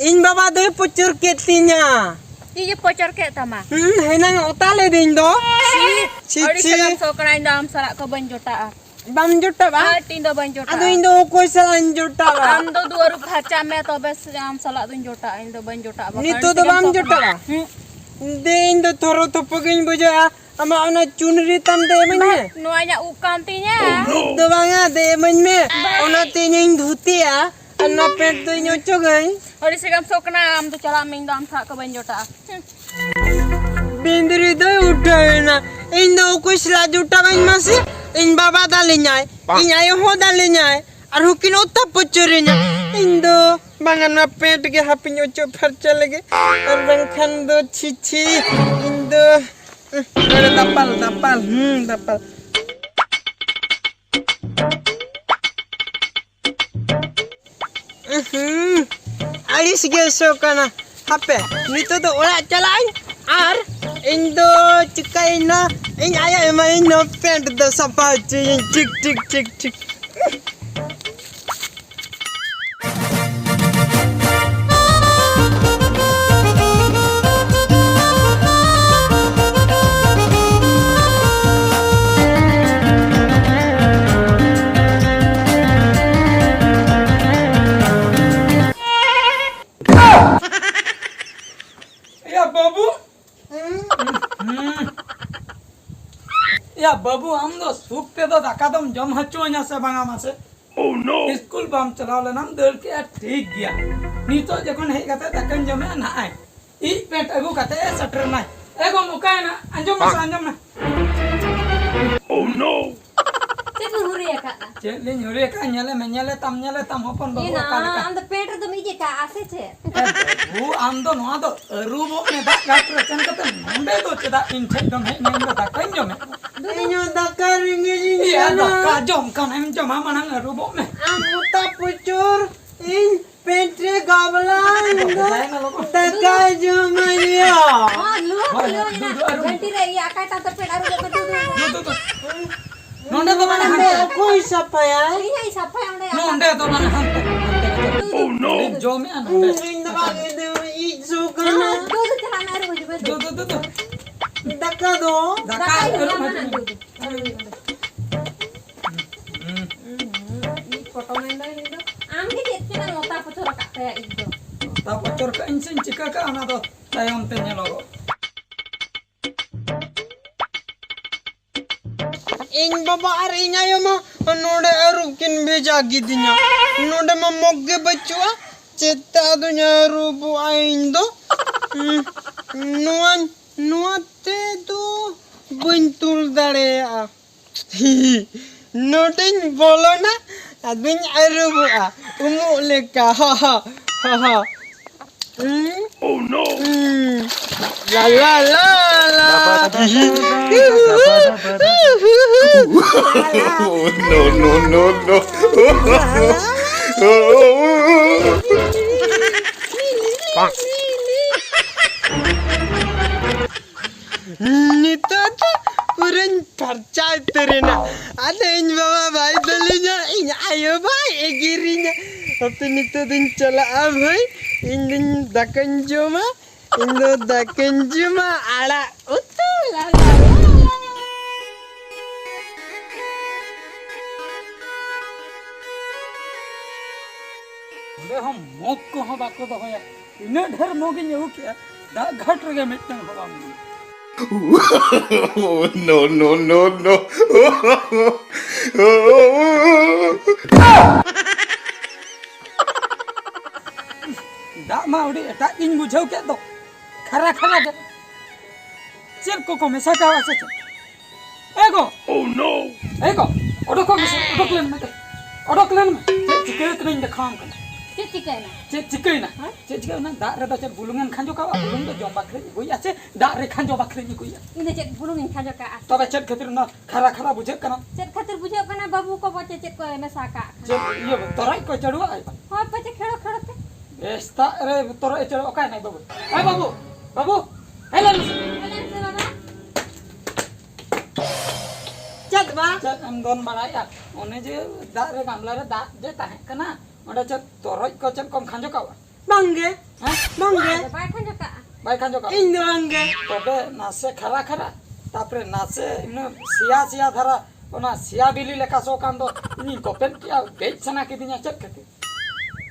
ᱤᱧ ᱵᱟᱵᱟ ᱫᱚᱭ ᱯᱚᱪᱚᱨ ᱠᱮᱫ ᱛᱤᱧᱟ᱾ ᱪᱮᱫ ᱮ ᱯᱚᱪᱚᱨ ᱠᱮᱫ ᱛᱟᱢᱟ? ᱦᱩᱸ, ᱦᱮᱱᱟᱝ ᱚᱛᱟ ᱞᱮᱫᱤᱧ ᱫᱚ᱾ ᱪᱷᱤ, ᱪᱷᱤ, ᱟᱹᱰᱤ ᱪᱷᱤ᱾ ᱥᱟᱞᱟᱢ ᱥᱚ ᱠᱟᱱᱟ, ᱤᱧ ᱫᱚ ᱟᱢ ᱥᱟᱞᱟᱜ ᱠᱚ ᱵᱟᱹᱧ ᱡᱚᱴᱟᱜᱼᱟ᱾ ᱵᱟᱢ ᱡᱚᱴᱟᱣᱟ? ᱦᱟᱴ, ᱤᱧ ᱫᱚ ᱵᱟᱹᱧ ᱡᱚᱴᱟᱜᱼᱟ᱾ ᱟᱫᱚ ᱤᱧ ᱫᱚ ᱚᱠᱚᱭ ᱥᱟᱞᱟᱜ ᱤᱧ ᱡᱚᱴᱟᱣᱟ? ᱟᱢ ᱫᱚ ᱫᱩ ᱟᱹᱨᱩᱵ ᱯᱷᱟᱨᱪᱟᱜ ᱢᱮ, ᱛᱚᱵᱮ ᱥᱮ ᱟᱢ ᱥᱟᱞᱟᱜ ᱫᱚᱧ ᱡᱚᱴᱟᱜᱼᱟ᱾ ᱤᱧ ᱫᱚ ᱵᱟᱹᱧ ᱡᱚᱴᱟᱜᱼᱟ, ᱵᱟᱠᱷᱟᱱ ᱱᱤᱛᱚᱜ ᱫᱚ ᱪᱮᱫ ᱮᱢ ᱵᱟᱢ ᱥᱚᱠ ᱠᱟᱱᱟ? ᱡᱚᱴᱟᱣᱟ? ᱦᱩᱸ᱾ ᱫᱮ, ᱤᱧ ᱫᱚ ᱛᱷᱚᱨᱚ ᱛᱷᱚᱯᱚ ᱜᱤᱧ ᱵᱩᱡᱷᱟᱹᱜᱼᱟ᱾ ᱟᱢᱟᱜ ᱚᱱᱟ ᱪᱩᱱᱨᱤ ᱛᱟᱢ ᱫᱮ ᱤᱢᱟᱹᱧ ᱢᱮ᱾ ᱵᱟᱦ, ᱱᱚᱣᱟ ᱤᱧᱟᱹᱜ ᱩᱵ ᱠᱟᱱ ᱛᱤᱧᱟ᱾ ᱩᱵ ᱫᱚ ᱵᱟᱝᱟ, ᱫᱮ ᱤᱢᱟᱹᱧ ᱢᱮ᱾ ᱵᱟᱦ᱾ ᱚᱱᱟᱛᱮ ᱤᱧᱤᱧ ᱫᱷᱩᱛᱤᱜᱼᱟ, ᱟᱨ ᱚᱱᱟ ᱯᱮᱱᱴ ᱫᱚᱧ ᱚᱪᱚᱜᱟᱹᱧ᱾ ᱟᱹᱰᱤ ᱥᱮᱜᱮᱢ ᱥᱚᱠ ᱠᱟᱱᱟ, ᱟᱢ ᱫᱚ ᱪᱟᱞᱟᱜ ᱢᱮ, ᱤᱧ ᱫᱚ ᱟᱢ ᱥᱟᱞᱟᱜ ᱠᱚ ᱵᱟᱹᱧ ᱡᱚᱴᱟᱜᱼᱟ᱾ ᱦᱩᱸ᱾ ᱵᱤᱸᱫᱽᱨᱤ ᱫᱚᱭ ᱩᱴᱷᱟᱹᱣ ᱮᱱᱟ᱾ ᱤᱧ ᱫᱚ ᱚᱠᱚᱭ ᱥᱟᱞᱟᱜ ᱡᱚᱴᱟᱣ ᱟᱹᱧ ᱢᱟᱥᱮ? ᱤᱧ ᱵᱟᱵᱟ ᱫᱟᱞᱤᱧᱟᱭ, ᱤᱧ ᱟᱭᱳ ᱦᱚᱸ ᱫᱟᱞᱤᱧᱟᱭ, ᱟᱨᱦᱚᱸ ᱠᱤᱱ ᱚᱛᱟ ᱯᱚᱪᱚᱨᱤᱧᱟ᱾ ᱤᱧ ᱫᱚ ᱵᱟᱝᱟ, ᱱᱚᱣᱟ ᱯᱮᱱᱴ ᱜᱮ ᱦᱟᱯᱤᱧ ᱚᱪᱚᱜ ᱯᱷᱟᱨᱪᱟ ᱞᱮᱜᱮ, ᱟᱨ ᱵᱟᱝᱠᱷᱟᱱ ᱫᱚ ᱪᱷᱤ ᱪᱷᱤ, ᱤᱧ ᱫᱚ, ᱩᱸᱦ, ᱫᱟᱯᱟᱞ, ᱫᱟᱯᱟᱞ, ᱦᱩᱸ, ᱫᱟᱯᱟᱞ᱾ ᱩᱦᱩᱸ, ᱟᱹᱲᱤᱥ ᱜᱮ ᱥᱚ ᱠᱟᱱᱟ᱾ ᱦᱟᱯᱮ, ᱱᱤᱛᱚᱜ ᱫᱚ ᱚᱲᱟᱜ ᱪᱟᱞᱟᱜ ᱟᱹᱧ, ᱟᱨ ᱤᱧ ᱫᱚ ᱪᱤᱠᱟᱹᱭᱮᱱᱟ, ᱤᱧ ᱟᱭᱳ ᱮᱢᱟᱭᱟᱹᱧ ᱱᱚᱣᱟ ᱯᱮᱱᱴ ᱫᱚ ᱥᱟᱯᱷᱟ ᱦᱚᱪᱚᱭᱟᱹᱧ᱾ ᱴᱷᱤᱠ, ᱴᱷᱤᱠ, ᱴᱷᱤᱠ, ᱴᱷᱤᱠ᱾ ᱮᱭᱟ ᱵᱟᱹᱵᱩ᱾ ᱮᱭᱟ ᱵᱟᱹᱵᱩ, ᱟᱢ ᱫᱚ ᱥᱩᱠ ᱛᱮᱫᱚ ᱫᱟᱠᱟ ᱫᱚᱢ ᱡᱚᱢ ᱦᱚᱪᱚᱣᱟᱹᱧᱟ ᱥᱮ ᱵᱟᱝᱟ ᱢᱟᱥᱮ? ᱤᱥᱠᱩᱞ ᱵᱟᱢ ᱪᱟᱞᱟᱣ ᱞᱮᱱᱟᱢ, ᱫᱟᱹᱲ ᱠᱮᱜᱼᱟ, ᱴᱷᱤᱠ ᱜᱮᱭᱟ᱾ ᱱᱤᱛᱚᱜ ᱡᱚᱠᱷᱚᱱ ᱦᱮᱡ ᱠᱟᱛᱮ ᱫᱟᱠᱟᱧ ᱡᱚᱢᱮᱜᱼᱟ, ᱱᱟᱜᱼᱟᱭ ᱤᱡ ᱯᱮᱱᱴ ᱟᱹᱜᱩ ᱠᱟᱛᱮ ᱮ ᱥᱮᱴᱮᱨ ᱱᱟᱭ᱾ ᱮ ᱜᱚᱢ, ᱚᱠᱟᱭᱮᱱᱟ? ᱟᱸᱡᱚᱢ ᱢᱮᱥᱮ, ᱟᱸᱡᱚᱢ ᱢᱮ᱾ ᱪᱮᱫ ᱵᱤᱱ ᱦᱩᱨᱤ ᱟᱠᱟᱫᱼᱟ? ᱪᱮᱫ ᱞᱤᱧ ᱦᱩᱨᱤ ᱟᱠᱟᱫᱼᱟ? ᱧᱮᱞᱮ ᱢᱮ, ᱧᱮᱞᱮ ᱛᱟᱢ, ᱧᱮᱞᱮ ᱛᱟᱢ, ᱦᱚᱯᱚᱱ ᱵᱟᱹᱵᱩ ᱮᱱᱟ, ᱚᱠᱟ ᱞᱮᱠᱟ? ᱟᱢ ᱫᱚ ᱯᱮᱱᱴ ᱨᱮᱫᱚᱢ ᱤᱡ ᱟᱠᱟᱫᱼᱟ ᱥᱮ ᱪᱮᱫ? ᱮ ᱵᱟᱹᱵᱩ, ᱟᱢ ᱫᱚ ᱱᱚᱣᱟ ᱫᱚ ᱟᱹᱨᱩᱵᱚᱜ ᱢᱮ, ᱫᱟᱜ ᱜᱷᱟᱴ ᱨᱮ ᱥᱮᱱ ᱠᱟᱛᱮ ᱱᱚᱸᱰᱮ ᱫᱚ ᱪᱮᱫᱟᱜ ᱤᱧ ᱴᱷᱮᱡ ᱫᱚᱢ ᱦᱮᱡ ᱮᱱᱟ? ᱤᱧ ᱫᱚ ᱫᱟᱠᱟᱧ ᱡᱚᱢᱮᱫ ᱠᱟᱱᱟ᱾ ᱤᱧ ᱦᱚᱸ ᱫᱟᱠᱟ ᱨᱮᱸᱜᱮᱡ ᱤᱧ ᱮᱭᱟ, ᱠᱟᱱᱟ᱾ ᱫᱟᱠᱟ ᱡᱚᱢ ᱠᱷᱟᱱᱮᱢ ᱡᱚᱢᱟ, ᱢᱟᱲᱟᱝ ᱟᱹᱨᱩᱵᱚᱜ ᱢᱮ᱾ ᱟᱢ ᱢᱚᱴᱟ ᱯᱩᱪᱩᱨ, ᱤᱧ ᱯᱮᱱᱴ ᱨᱮ ᱜᱟᱵᱞᱟ, ᱤᱧ ᱫᱚ ᱫᱟᱠᱟ ᱡᱚᱢᱟᱹᱧ ᱭᱟ᱾ ᱦᱚᱸ, ᱞᱩ, ᱦᱳᱭ, ᱞᱩ, ᱦᱳᱭ, ᱞᱩ, ᱞᱩ, ᱟᱹᱨᱩᱵ᱾ ᱜᱷᱟᱱᱴᱤ ᱨᱮ ᱤᱭᱟᱹ ᱟᱠᱟᱭ ᱛᱟᱢ ᱛᱮ ᱯᱮᱱᱴ ᱟᱹᱨᱩᱵ ᱠᱟᱛᱮ ᱫᱩ, ᱫᱩ᱾ ᱫᱩ, ᱫᱩ, ᱫᱩ᱾ ᱱᱚᱸᱰᱮ ᱫᱚ ᱵᱟᱝ, ᱱᱚᱸᱰᱮ ᱦᱟᱱᱛᱮ᱾ ᱚᱠᱚᱭ ᱥᱟᱯᱷᱟᱭᱟᱭ? ᱤᱧ ᱦᱚᱸᱧ ᱥᱟᱯᱷᱟᱭᱟ ᱚᱸᱰᱮ᱾ ᱱᱚᱸᱰᱮ ᱫᱚ ᱵᱟᱝ, ᱦᱟᱱᱛᱮ, ᱦᱟᱱᱛᱮ ᱠᱟᱛᱮ᱾ ᱫᱩ, ᱫᱩ, ᱫᱩ᱾ ᱡᱚᱢᱮᱜᱼᱟ ᱱᱚᱸᱰᱮ᱾ ᱤᱧ ᱫᱚ ᱵᱟᱝ, ᱤᱧ ᱫᱚ ᱤᱡ ᱥᱚ ᱠᱟᱱᱟ᱾ ᱫᱩ, ᱫᱩ, ᱪᱟᱞᱟᱜ ᱢᱮ, ᱟᱹᱨᱩᱵ ᱦᱤᱡᱩᱜ ᱢᱮ, ᱫᱩ᱾ ᱫᱩ, ᱫᱩ, ᱫᱩ, ᱫᱩ᱾ ᱫᱟᱠᱟ ᱫᱚ? ᱫᱟᱠᱟ ᱫᱟᱠᱟ ᱟᱹᱨᱩᱵ ᱤᱧ ᱦᱤᱡᱩᱜ ᱢᱮ᱾ ᱫᱩ, ᱫᱩ᱾ ᱟᱹᱨᱩᱵ ᱦᱤᱡᱩᱜ ᱢᱮ᱾ ᱛᱟ ᱯᱚᱪᱚᱨ ᱠᱟᱜ ᱟᱹᱧ ᱥᱮᱧ ᱪᱤᱠᱟᱹ ᱠᱟᱜᱼᱟ, ᱚᱱᱟ ᱫᱚ ᱛᱟᱭᱚᱢ ᱛᱮ ᱧᱮᱞᱚᱜᱚᱜ᱾ ᱤᱧ ᱵᱟᱵᱟ ᱟᱨ ᱤᱧ ᱟᱭᱳ ᱢᱟ ᱱᱚᱰᱮ ᱟᱹᱨᱩᱵ ᱠᱤᱱ ᱵᱷᱮᱡᱟ ᱠᱤᱫᱤᱧᱟ᱾ ᱱᱚᱰᱮ ᱢᱟ ᱢᱚᱜᱽ ᱜᱮ ᱵᱟᱹᱪᱩᱜᱼᱟ, ᱪᱮᱫ ᱛᱮ ᱟᱫᱚᱧ ᱟᱹᱨᱩᱵᱚᱜᱼᱟ ᱤᱧ ᱫᱚ? ᱩᱸ, ᱱᱚᱣᱟ, ᱱᱚᱣᱟ ᱛᱮᱫᱚ ᱵᱟᱹᱧ ᱛᱩᱞ ᱫᱟᱲᱮᱭᱟᱜᱼᱟ᱾ ᱱᱚᱰᱮᱧ ᱵᱚᱞᱚᱱᱟ, ᱟᱫᱚᱧ ᱟᱹᱨᱩᱵᱚᱜᱼᱟ ᱩᱢᱩᱜ ᱞᱮᱠᱟ᱾ ᱦᱟ, ᱦᱟ, ᱦᱟ, ᱦᱟ᱾ ᱦᱩᱸ? ᱦᱩᱸ᱾ ᱞᱟ, ᱞᱟ, ᱞᱟ, ᱞᱟ᱾ Oh, no, no, no, no. ᱱᱤᱛᱚᱜ ᱫᱚ ᱯᱩᱨᱟᱹᱧ ᱯᱷᱟᱨᱪᱟ ᱩᱛᱟᱹᱨᱮᱱᱟ᱾ ᱟᱫᱚ ᱤᱧ ᱵᱟᱵᱟ ᱵᱟᱭ ᱫᱟᱞᱤᱧᱟ, ᱤᱧ ᱟᱭᱳ ᱵᱟᱭ ᱮᱜᱮᱨᱤᱧᱟ᱾ ᱦᱟᱯᱮ ᱱᱤᱛᱚᱜ ᱫᱚᱧ ᱪᱟᱞᱟᱜᱼᱟ ᱵᱷᱟᱹᱭ, ᱤᱧ ᱫᱚᱧ ᱫᱟᱠᱟᱧ ᱡᱚᱢᱟ, ᱤᱧ ᱫᱚ ᱫᱟᱠᱟᱧ ᱡᱚᱢᱟ, ᱟᱲᱟᱜ ᱩᱛᱩ᱾ ᱞᱟ, ᱞᱟ, ᱞᱟ, ᱞᱟ᱾ ᱚᱸᱰᱮ ᱦᱚᱸ ᱢᱚᱜᱽ ᱠᱚᱦᱚᱸ ᱵᱟᱠᱚ ᱫᱚᱦᱚᱭᱟ᱾ ᱛᱤᱱᱟᱹᱜ ᱰᱷᱮᱨ ᱢᱚᱜᱽ ᱤᱧ ᱟᱹᱜᱩ ᱠᱮᱜᱼᱟ, ᱫᱟᱜ ᱜᱷᱟᱴ ᱨᱮᱜᱮ ᱢᱤᱫᱴᱟᱝ ᱦᱚᱸ ᱵᱟᱝ ᱢᱮᱱᱟᱜᱼᱟ᱾ Oh, no, no, no, no. ᱫᱟᱜ ᱢᱟ ᱟᱹᱰᱤ ᱮᱴᱟᱜ ᱜᱤᱧ ᱵᱩᱡᱷᱟᱹᱣ ᱠᱮᱫ ᱫᱚ, ᱠᱷᱟᱨᱟ ᱠᱷᱟᱨᱟ ᱜᱮ᱾ ᱪᱮᱫ ᱠᱚᱠᱚ ᱢᱮᱥᱟ ᱠᱟᱣᱟ ᱥᱮ ᱪᱮᱫ? ᱮ ᱜᱚ! Oh, no! ᱮ ᱜᱚ! ᱚᱰᱚᱠᱚᱜ ᱢᱮᱥᱮ, ᱚᱰᱚᱠ ᱞᱮᱱ ᱢᱮ᱾ ᱚᱰᱚᱠ ᱞᱮᱱ ᱢᱮ᱾ ᱪᱮᱫ ᱪᱤᱠᱟᱹ ᱠᱟᱹᱱᱟᱹᱧ ᱫᱮᱠᱷᱟᱣᱟᱢ ᱠᱟᱱᱟ᱾ ᱪᱮᱫ ᱪᱤᱠᱟᱹᱭᱮᱱᱟ? ᱦᱮᱸ? ᱪᱮᱫ ᱪᱤᱠᱟᱹᱭᱮᱱᱟ? ᱫᱟᱜ ᱨᱮᱫᱚ ᱪᱮᱫ ᱵᱩᱞᱩᱝ ᱮᱢ ᱠᱷᱟᱸᱡᱚ ᱠᱟᱣᱟ? ᱵᱩᱞᱩᱝ ᱫᱚ ᱡᱚᱢ ᱵᱟᱠᱷᱨᱟᱧ ᱟᱹᱜᱩᱭᱟ ᱥᱮ ᱫᱟᱜ ᱨᱮ ᱠᱷᱟᱸᱡᱚ ᱵᱟᱠᱷᱨᱟᱧ ᱟᱹᱜᱩᱭᱟ? ᱤᱧ ᱫᱚ ᱪᱮᱫ ᱵᱩᱞᱩᱝ ᱤᱧ ᱠᱷᱟᱸᱡᱚ ᱠᱟᱜᱼᱟ? ᱛᱚᱵᱮ ᱪᱮᱫ ᱠᱷᱟᱹᱛᱤᱨ ᱚᱱᱟ ᱠᱷᱟᱨᱟ ᱠᱷᱟᱨᱟ ᱵᱩᱡᱷᱟᱹᱜ ᱠᱟᱱᱟ? ᱪᱮᱫ ᱠᱷᱟᱹᱛᱤᱨ ᱵᱩᱡᱷᱟᱹᱜ ᱠᱟᱱᱟ? ᱵᱟᱹᱵᱩ ᱠᱚ ᱯᱟᱪᱮ ᱪᱮᱫ ᱠᱚ ᱢᱮᱥᱟ ᱠᱟᱜ ᱠᱷᱟᱱ᱾ ᱪᱮᱫ ᱤᱭᱟᱹ ᱛᱚᱨᱚᱡ ᱠᱚ ᱪᱟᱹᱰᱩᱣᱟᱜᱼᱟ? ᱦᱳᱭ, ᱯᱟᱪᱮ ᱠᱷᱮᱲᱚ ᱠᱷᱮᱲᱚ ᱛᱮ᱾ ᱮ, ᱥᱮᱛᱟᱜ ᱨᱮ ᱛᱚᱨᱚᱡ ᱮ ᱪᱟᱹᱲᱩ, ᱚᱠᱟᱭ ᱱᱟᱭ ᱵᱟᱹᱵᱩ? ᱮ ᱵᱟᱹᱵᱩ, ᱵᱟᱹᱵᱩ, ᱦᱮᱡ ᱞᱮᱱ ᱢᱮᱥᱮ᱾ ᱦᱮᱡ ᱞᱮᱱ ᱢᱮᱥᱮ ᱵᱟᱵᱟ᱾ ᱪᱮᱫ ᱵᱟ? ᱪᱮᱫ ᱮᱢ ᱫᱚᱱ ᱵᱟᱲᱟᱭᱮᱫᱼᱟ? ᱚᱱᱮ ᱡᱮ ᱫᱟᱜ ᱨᱮ ᱜᱟᱢᱞᱟ ᱨᱮ ᱫᱟᱜ ᱡᱮ ᱛᱟᱦᱮᱸ ᱠᱟᱱᱟ, ᱚᱸᱰᱮ ᱪᱮᱫ ᱛᱚᱨᱚᱡ ᱠᱚ ᱪᱮᱫ ᱠᱚᱢ ᱠᱷᱟᱸᱡᱚ ᱠᱟᱣᱟ? ᱵᱟᱝᱜᱮ, ᱦᱮᱸ? ᱵᱟᱝᱜᱮ᱾ ᱟᱫᱚ ᱵᱟᱭ ᱠᱷᱟᱸᱡᱚ ᱠᱟᱜᱼᱟ᱾ ᱵᱟᱭ ᱠᱷᱟᱸᱡᱚ ᱠᱟᱜᱼᱟ? ᱤᱧ ᱫᱚ ᱵᱟᱝᱜᱮ᱾ ᱛᱚᱵᱮ ᱱᱟᱥᱮ ᱠᱷᱟᱨᱟ ᱠᱷᱟᱨᱟ, ᱛᱟᱯᱚᱨᱮ ᱱᱟᱥᱮ ᱤᱱᱟᱹ ᱥᱮᱭᱟ ᱥᱮᱭᱟ ᱫᱷᱟᱨᱟ, ᱚᱱᱟ ᱥᱮᱭᱟ ᱵᱤᱞᱤ ᱞᱮᱠᱟ ᱥᱚ ᱠᱟᱱ ᱫᱚ, ᱤᱧᱤᱧ ᱠᱚᱯᱮᱫ ᱠᱮᱜᱼᱟ, ᱫᱮᱡ ᱥᱟᱱᱟ ᱠᱤᱫᱤᱧᱟ᱾ ᱪᱮᱫ ᱠᱷᱟᱹᱛᱤᱨ?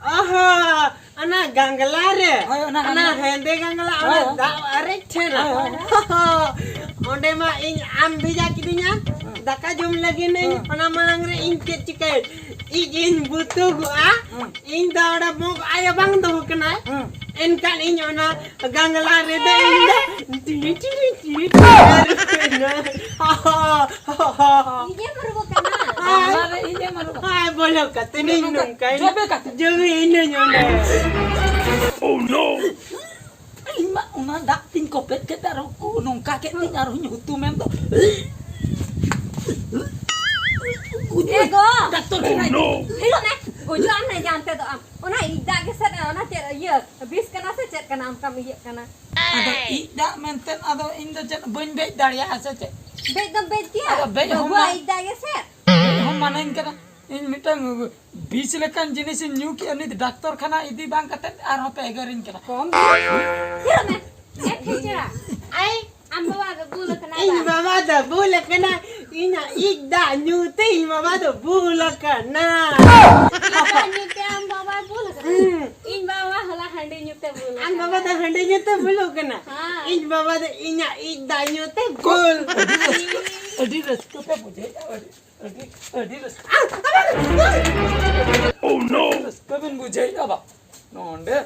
ᱚᱦᱚ, ᱚᱱᱟ ᱜᱟᱝᱞᱟ ᱨᱮ᱾ ᱦᱳᱭ, ᱚᱱᱟ ᱚᱱᱟ ᱜᱟᱝᱞᱟ᱾ ᱦᱮᱸᱫᱮ ᱜᱟᱝᱞᱟ, ᱦᱳᱭ, ᱚᱱᱟ ᱦᱳᱭ᱾ ᱫᱟᱜ ᱟᱨᱮᱡ ᱴᱷᱮᱱᱟ᱾ ᱦᱳᱭ, ᱦᱳᱭ᱾ ᱚᱸᱰᱮ ᱢᱟ ᱤᱧ ᱟᱢ ᱵᱷᱮᱡᱟ ᱠᱤᱫᱤᱧᱟ᱾ ᱦᱮᱸ᱾ ᱫᱟᱠᱟ ᱡᱚᱢ ᱞᱟᱹᱜᱤᱫ ᱤᱧ, ᱦᱮᱸ᱾ ᱚᱱᱟ ᱢᱟᱲᱟᱝ ᱨᱮ ᱤᱧ ᱪᱮᱫ ᱪᱤᱠᱟᱹᱭ? ᱤᱧ, ᱤᱧ ᱵᱩᱛᱩᱜᱚᱜᱼᱟ᱾ ᱦᱮᱸ᱾ ᱤᱧ ᱫᱚ ᱚᱸᱰᱮ ᱢᱚᱜᱽ ᱟᱭᱳ ᱵᱟᱝ ᱫᱚᱦᱚ ᱠᱟᱱᱟᱭ᱾ ᱦᱮᱸ᱾ ᱮᱱᱠᱷᱟᱱ ᱤᱧ ᱚᱱᱟ ᱜᱟᱝᱞᱟ ᱨᱮᱫᱚ ᱤᱧ ᱫᱚ ᱴᱤᱲᱤ, ᱴᱤᱲᱤ, ᱴᱤᱲᱤ, ᱴᱤᱲᱤ᱾ ᱤᱧᱮᱢ ᱨᱩᱣᱟᱹᱜ ᱠᱟᱱᱟ᱾ ᱦᱳᱭ᱾ ᱜᱟᱝᱞᱟ ᱨᱮ ᱤᱧᱮᱢ ᱨᱩᱣᱟᱹᱜ ᱠᱟᱱᱟ᱾ ᱦᱳᱭ, ᱵᱚᱞᱚ ᱠᱟᱛᱮ ᱤᱧ ᱱᱚᱝᱠᱟ ᱱᱚᱝᱠᱟᱭ ᱡᱚᱵᱮ ᱠᱟᱛᱮ᱾ ᱡᱚᱵᱮ ᱤᱱᱟᱹᱧ ᱚᱸᱰᱮ᱾ Oh no! ᱤᱧ ᱢᱟ ᱚᱱᱟ ᱫᱟᱜ ᱛᱤᱧ ᱠᱚᱯᱮᱫ ᱠᱮᱫ ᱟᱨ ᱩᱠᱩ ᱱᱚᱝᱠᱟ ᱠᱮᱫ ᱛᱤᱧ ᱟᱨᱦᱚᱸᱧ ᱦᱩᱛᱩᱢ ᱮᱱ ᱫᱚ᱾ ᱮ ᱜᱚ! ᱰᱟᱠᱛᱚᱨ ᱠᱷᱟᱱᱟ ᱤᱫᱤ᱾ ᱦᱤᱡᱩᱜ ᱢᱮ, ᱜᱩᱡᱩᱜ ᱟᱢ ᱱᱮ ᱡᱟᱱᱛᱮ ᱫᱚ ᱟᱢ᱾ ᱚᱱᱟ ᱤᱡ ᱫᱟᱜ ᱜᱮᱥᱮ, ᱚᱱᱟ ᱪᱮᱫ ᱤᱭᱟᱹ ᱵᱤᱥ ᱠᱟᱱᱟ ᱥᱮ ᱪᱮᱫ ᱠᱟᱱᱟ? ᱚᱱᱠᱟᱢ ᱤᱭᱟᱹᱜ ᱠᱟᱱᱟ᱾ ᱟᱫᱚ ᱤᱡ ᱫᱟᱜ ᱢᱮᱱᱛᱮ ᱟᱫᱚ ᱤᱧ ᱫᱚ ᱪᱮᱫ ᱵᱟᱹᱧ ᱵᱮᱡ ᱫᱟᱲᱮᱭᱟᱜᱼᱟ ᱥᱮ ᱪᱮᱫ? ᱵᱮᱡ ᱫᱚᱢ ᱵᱮᱡ ᱜᱮᱭᱟ᱾ ᱟᱫᱚ ᱵᱮᱡ ᱦᱚᱸ ᱵᱟᱹᱵᱩᱣᱟᱜ ᱢᱟ-, ᱤᱡ ᱫᱟᱜ ᱜᱮᱥᱮ᱾ ᱵᱮᱡ ᱦᱚᱸ ᱢᱟᱱᱟᱧ ᱠᱟᱱᱟ᱾ ᱤᱧ ᱢᱤᱫᱴᱟᱝ ᱵᱤᱥ ᱞᱮᱠᱟᱱ ᱡᱤᱱᱤᱥᱤᱧ ᱧᱩ ᱠᱮᱜᱼᱟ, ᱱᱤᱛ ᱰᱟᱠᱛᱚᱨ ᱠᱷᱟᱱᱟ ᱤᱫᱤ ᱵᱟᱝ ᱠᱟᱛᱮ ᱟᱨᱦᱚᱸ ᱯᱮ ᱮᱜᱮᱨᱤᱧ ᱠᱟᱱᱟ᱾ ᱠᱚᱢ ᱛᱷᱤᱨᱚᱜ ᱢᱮ᱾ ᱮ ᱴᱷᱤᱠ ᱪᱮᱲᱟ᱾ ᱟᱭ, ᱟᱢ ᱵᱟᱵᱟ ᱫᱚ ᱵᱩᱞ ᱟᱠᱟᱱᱟᱭ ᱤᱧ ᱵᱟ᱾ ᱵᱟᱵᱟ ᱫᱚ ᱵᱩᱞ ᱟᱠᱟᱱᱟ, ᱤᱧᱟᱜ ᱤᱡ ᱫᱟᱜ ᱧᱩ ᱛᱮ ᱤᱧ ᱵᱟᱵᱟ ᱫᱚ ᱵᱩᱞ ᱟᱠᱟᱱᱟ᱾ ᱤᱡ ᱫᱟᱜ ᱧᱩ ᱛᱮ ᱟᱢ ᱵᱟᱵᱟᱭ ᱵᱩᱞ ᱟᱠᱟᱱᱟ? ᱦᱩᱸ᱾ ᱤᱧ ᱵᱟᱵᱟ ᱦᱚᱞᱟ ᱦᱟᱺᱰᱤ ᱧᱩ ᱛᱮ ᱵᱩᱞ ᱟᱢ ᱟᱠᱟᱱᱟ᱾ ᱵᱟᱵᱟ ᱫᱚ ᱦᱟᱺᱰᱤ ᱧᱩ ᱛᱮ ᱵᱩᱞᱩᱜ ᱠᱟᱱᱟ᱾ ᱦᱮᱸ᱾ ᱤᱧ ᱵᱟᱵᱟ ᱫᱚ ᱤᱧᱟᱜ ᱤᱡ ᱫᱟᱜ ᱧᱩ ᱛᱮ ᱵᱩᱞ᱾ ᱟᱹᱰᱤ ᱨᱟᱹᱥᱠᱟᱹ, ᱟᱹᱰᱤ ᱨᱟᱹᱥᱠᱟᱹ ᱯᱮ ᱵᱩᱡᱷᱟᱹᱣᱮᱫᱼᱟ, ᱟᱹᱰᱤ, ᱟᱹᱰᱤ ᱨᱟᱹᱥᱠᱟᱹ᱾ Oh no! ᱨᱟᱹᱥᱠᱟᱹ ᱵᱮᱱ ᱵᱩᱡᱷᱟᱹᱣᱮᱫᱼᱟ ᱵᱟ? ᱱᱚᱰᱮ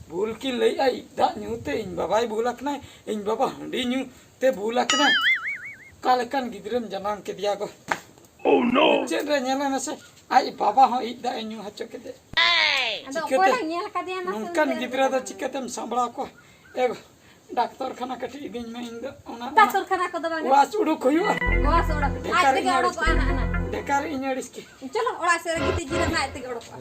ᱵᱩᱞ ᱠᱤᱱ ᱞᱟᱹᱭᱮᱫᱼᱟ, ᱤᱡ ᱫᱟᱜ ᱧᱩ ᱛᱮ ᱤᱧ ᱵᱟᱵᱟᱭ ᱵᱩᱞ ᱟᱠᱟᱱᱟᱭ, ᱤᱧ ᱵᱟᱵᱟ ᱦᱟᱺᱰᱤ ᱧᱩ ᱛᱮ ᱵᱩᱞ ᱟᱠᱟᱱᱟᱭ᱾ ᱚᱠᱟ ᱞᱮᱠᱟᱱ ᱜᱤᱫᱽᱨᱟᱹᱢ ᱡᱟᱱᱟᱢ ᱠᱮᱫᱮᱭᱟ ᱜᱚ? Oh no! ᱪᱮᱫ ᱨᱮ ᱧᱮᱞᱮ ᱢᱮᱥᱮ, ᱟᱡ ᱵᱟᱵᱟ ᱦᱚᱸ ᱤᱡ ᱫᱟᱜ ᱮ ᱧᱩ ᱦᱚᱪᱚ ᱠᱮᱫᱮ᱾ ᱟᱫᱚ ᱪᱤᱠᱟᱹᱛᱮ ᱚᱠᱚᱭ ᱞᱟᱝ ᱧᱮᱞ ᱟᱠᱟᱫᱮᱭᱟ ᱢᱟᱥᱮ ᱱᱚᱝᱠᱟᱱ ᱩᱱᱤ ᱜᱤᱫᱽᱨᱟᱹ ᱫᱚ ᱫᱚ? ᱪᱤᱠᱟᱹᱛᱮᱢ ᱥᱟᱢᱵᱲᱟᱣ ᱠᱚᱣᱟ? ᱮ ᱜᱚ, ᱰᱟᱠᱛᱚᱨ ᱠᱷᱟᱱᱟ ᱠᱟᱹᱴᱤᱡ ᱤᱫᱤᱧ ᱢᱮ, ᱤᱧ ᱫᱚ ᱚᱱᱟ, ᱰᱟᱠᱛᱚᱨ ᱠᱷᱟᱱᱟ ᱠᱚᱫᱚ ᱵᱟᱝ᱾ ᱚᱣᱟᱥ ᱩᱰᱩᱠ ᱦᱩᱭᱩᱜᱼᱟ᱾ ᱚᱣᱟᱥ ᱩᱰᱩᱠ᱾ ᱟᱡ ᱰᱮᱠᱟᱨ ᱛᱮᱜᱮ ᱤᱧ ᱟᱹᱲᱤᱥ ᱚᱰᱚᱠᱚᱜᱼᱟ ᱠᱮᱫ᱾ ᱱᱟᱜ, ᱱᱟᱜ᱾ ᱰᱮᱠᱟᱨ ᱤᱧ ᱟᱹᱲᱤᱥ ᱠᱮᱫ᱾ ᱪᱚᱞᱚ, ᱚᱲᱟᱜ ᱥᱮᱫ ᱨᱮ ᱜᱤᱛᱤᱡ ᱡᱤᱨᱟᱹᱜ ᱢᱮ, ᱟᱡ ᱛᱮᱜᱮ ᱚᱰᱚᱠᱚᱜᱼᱟ᱾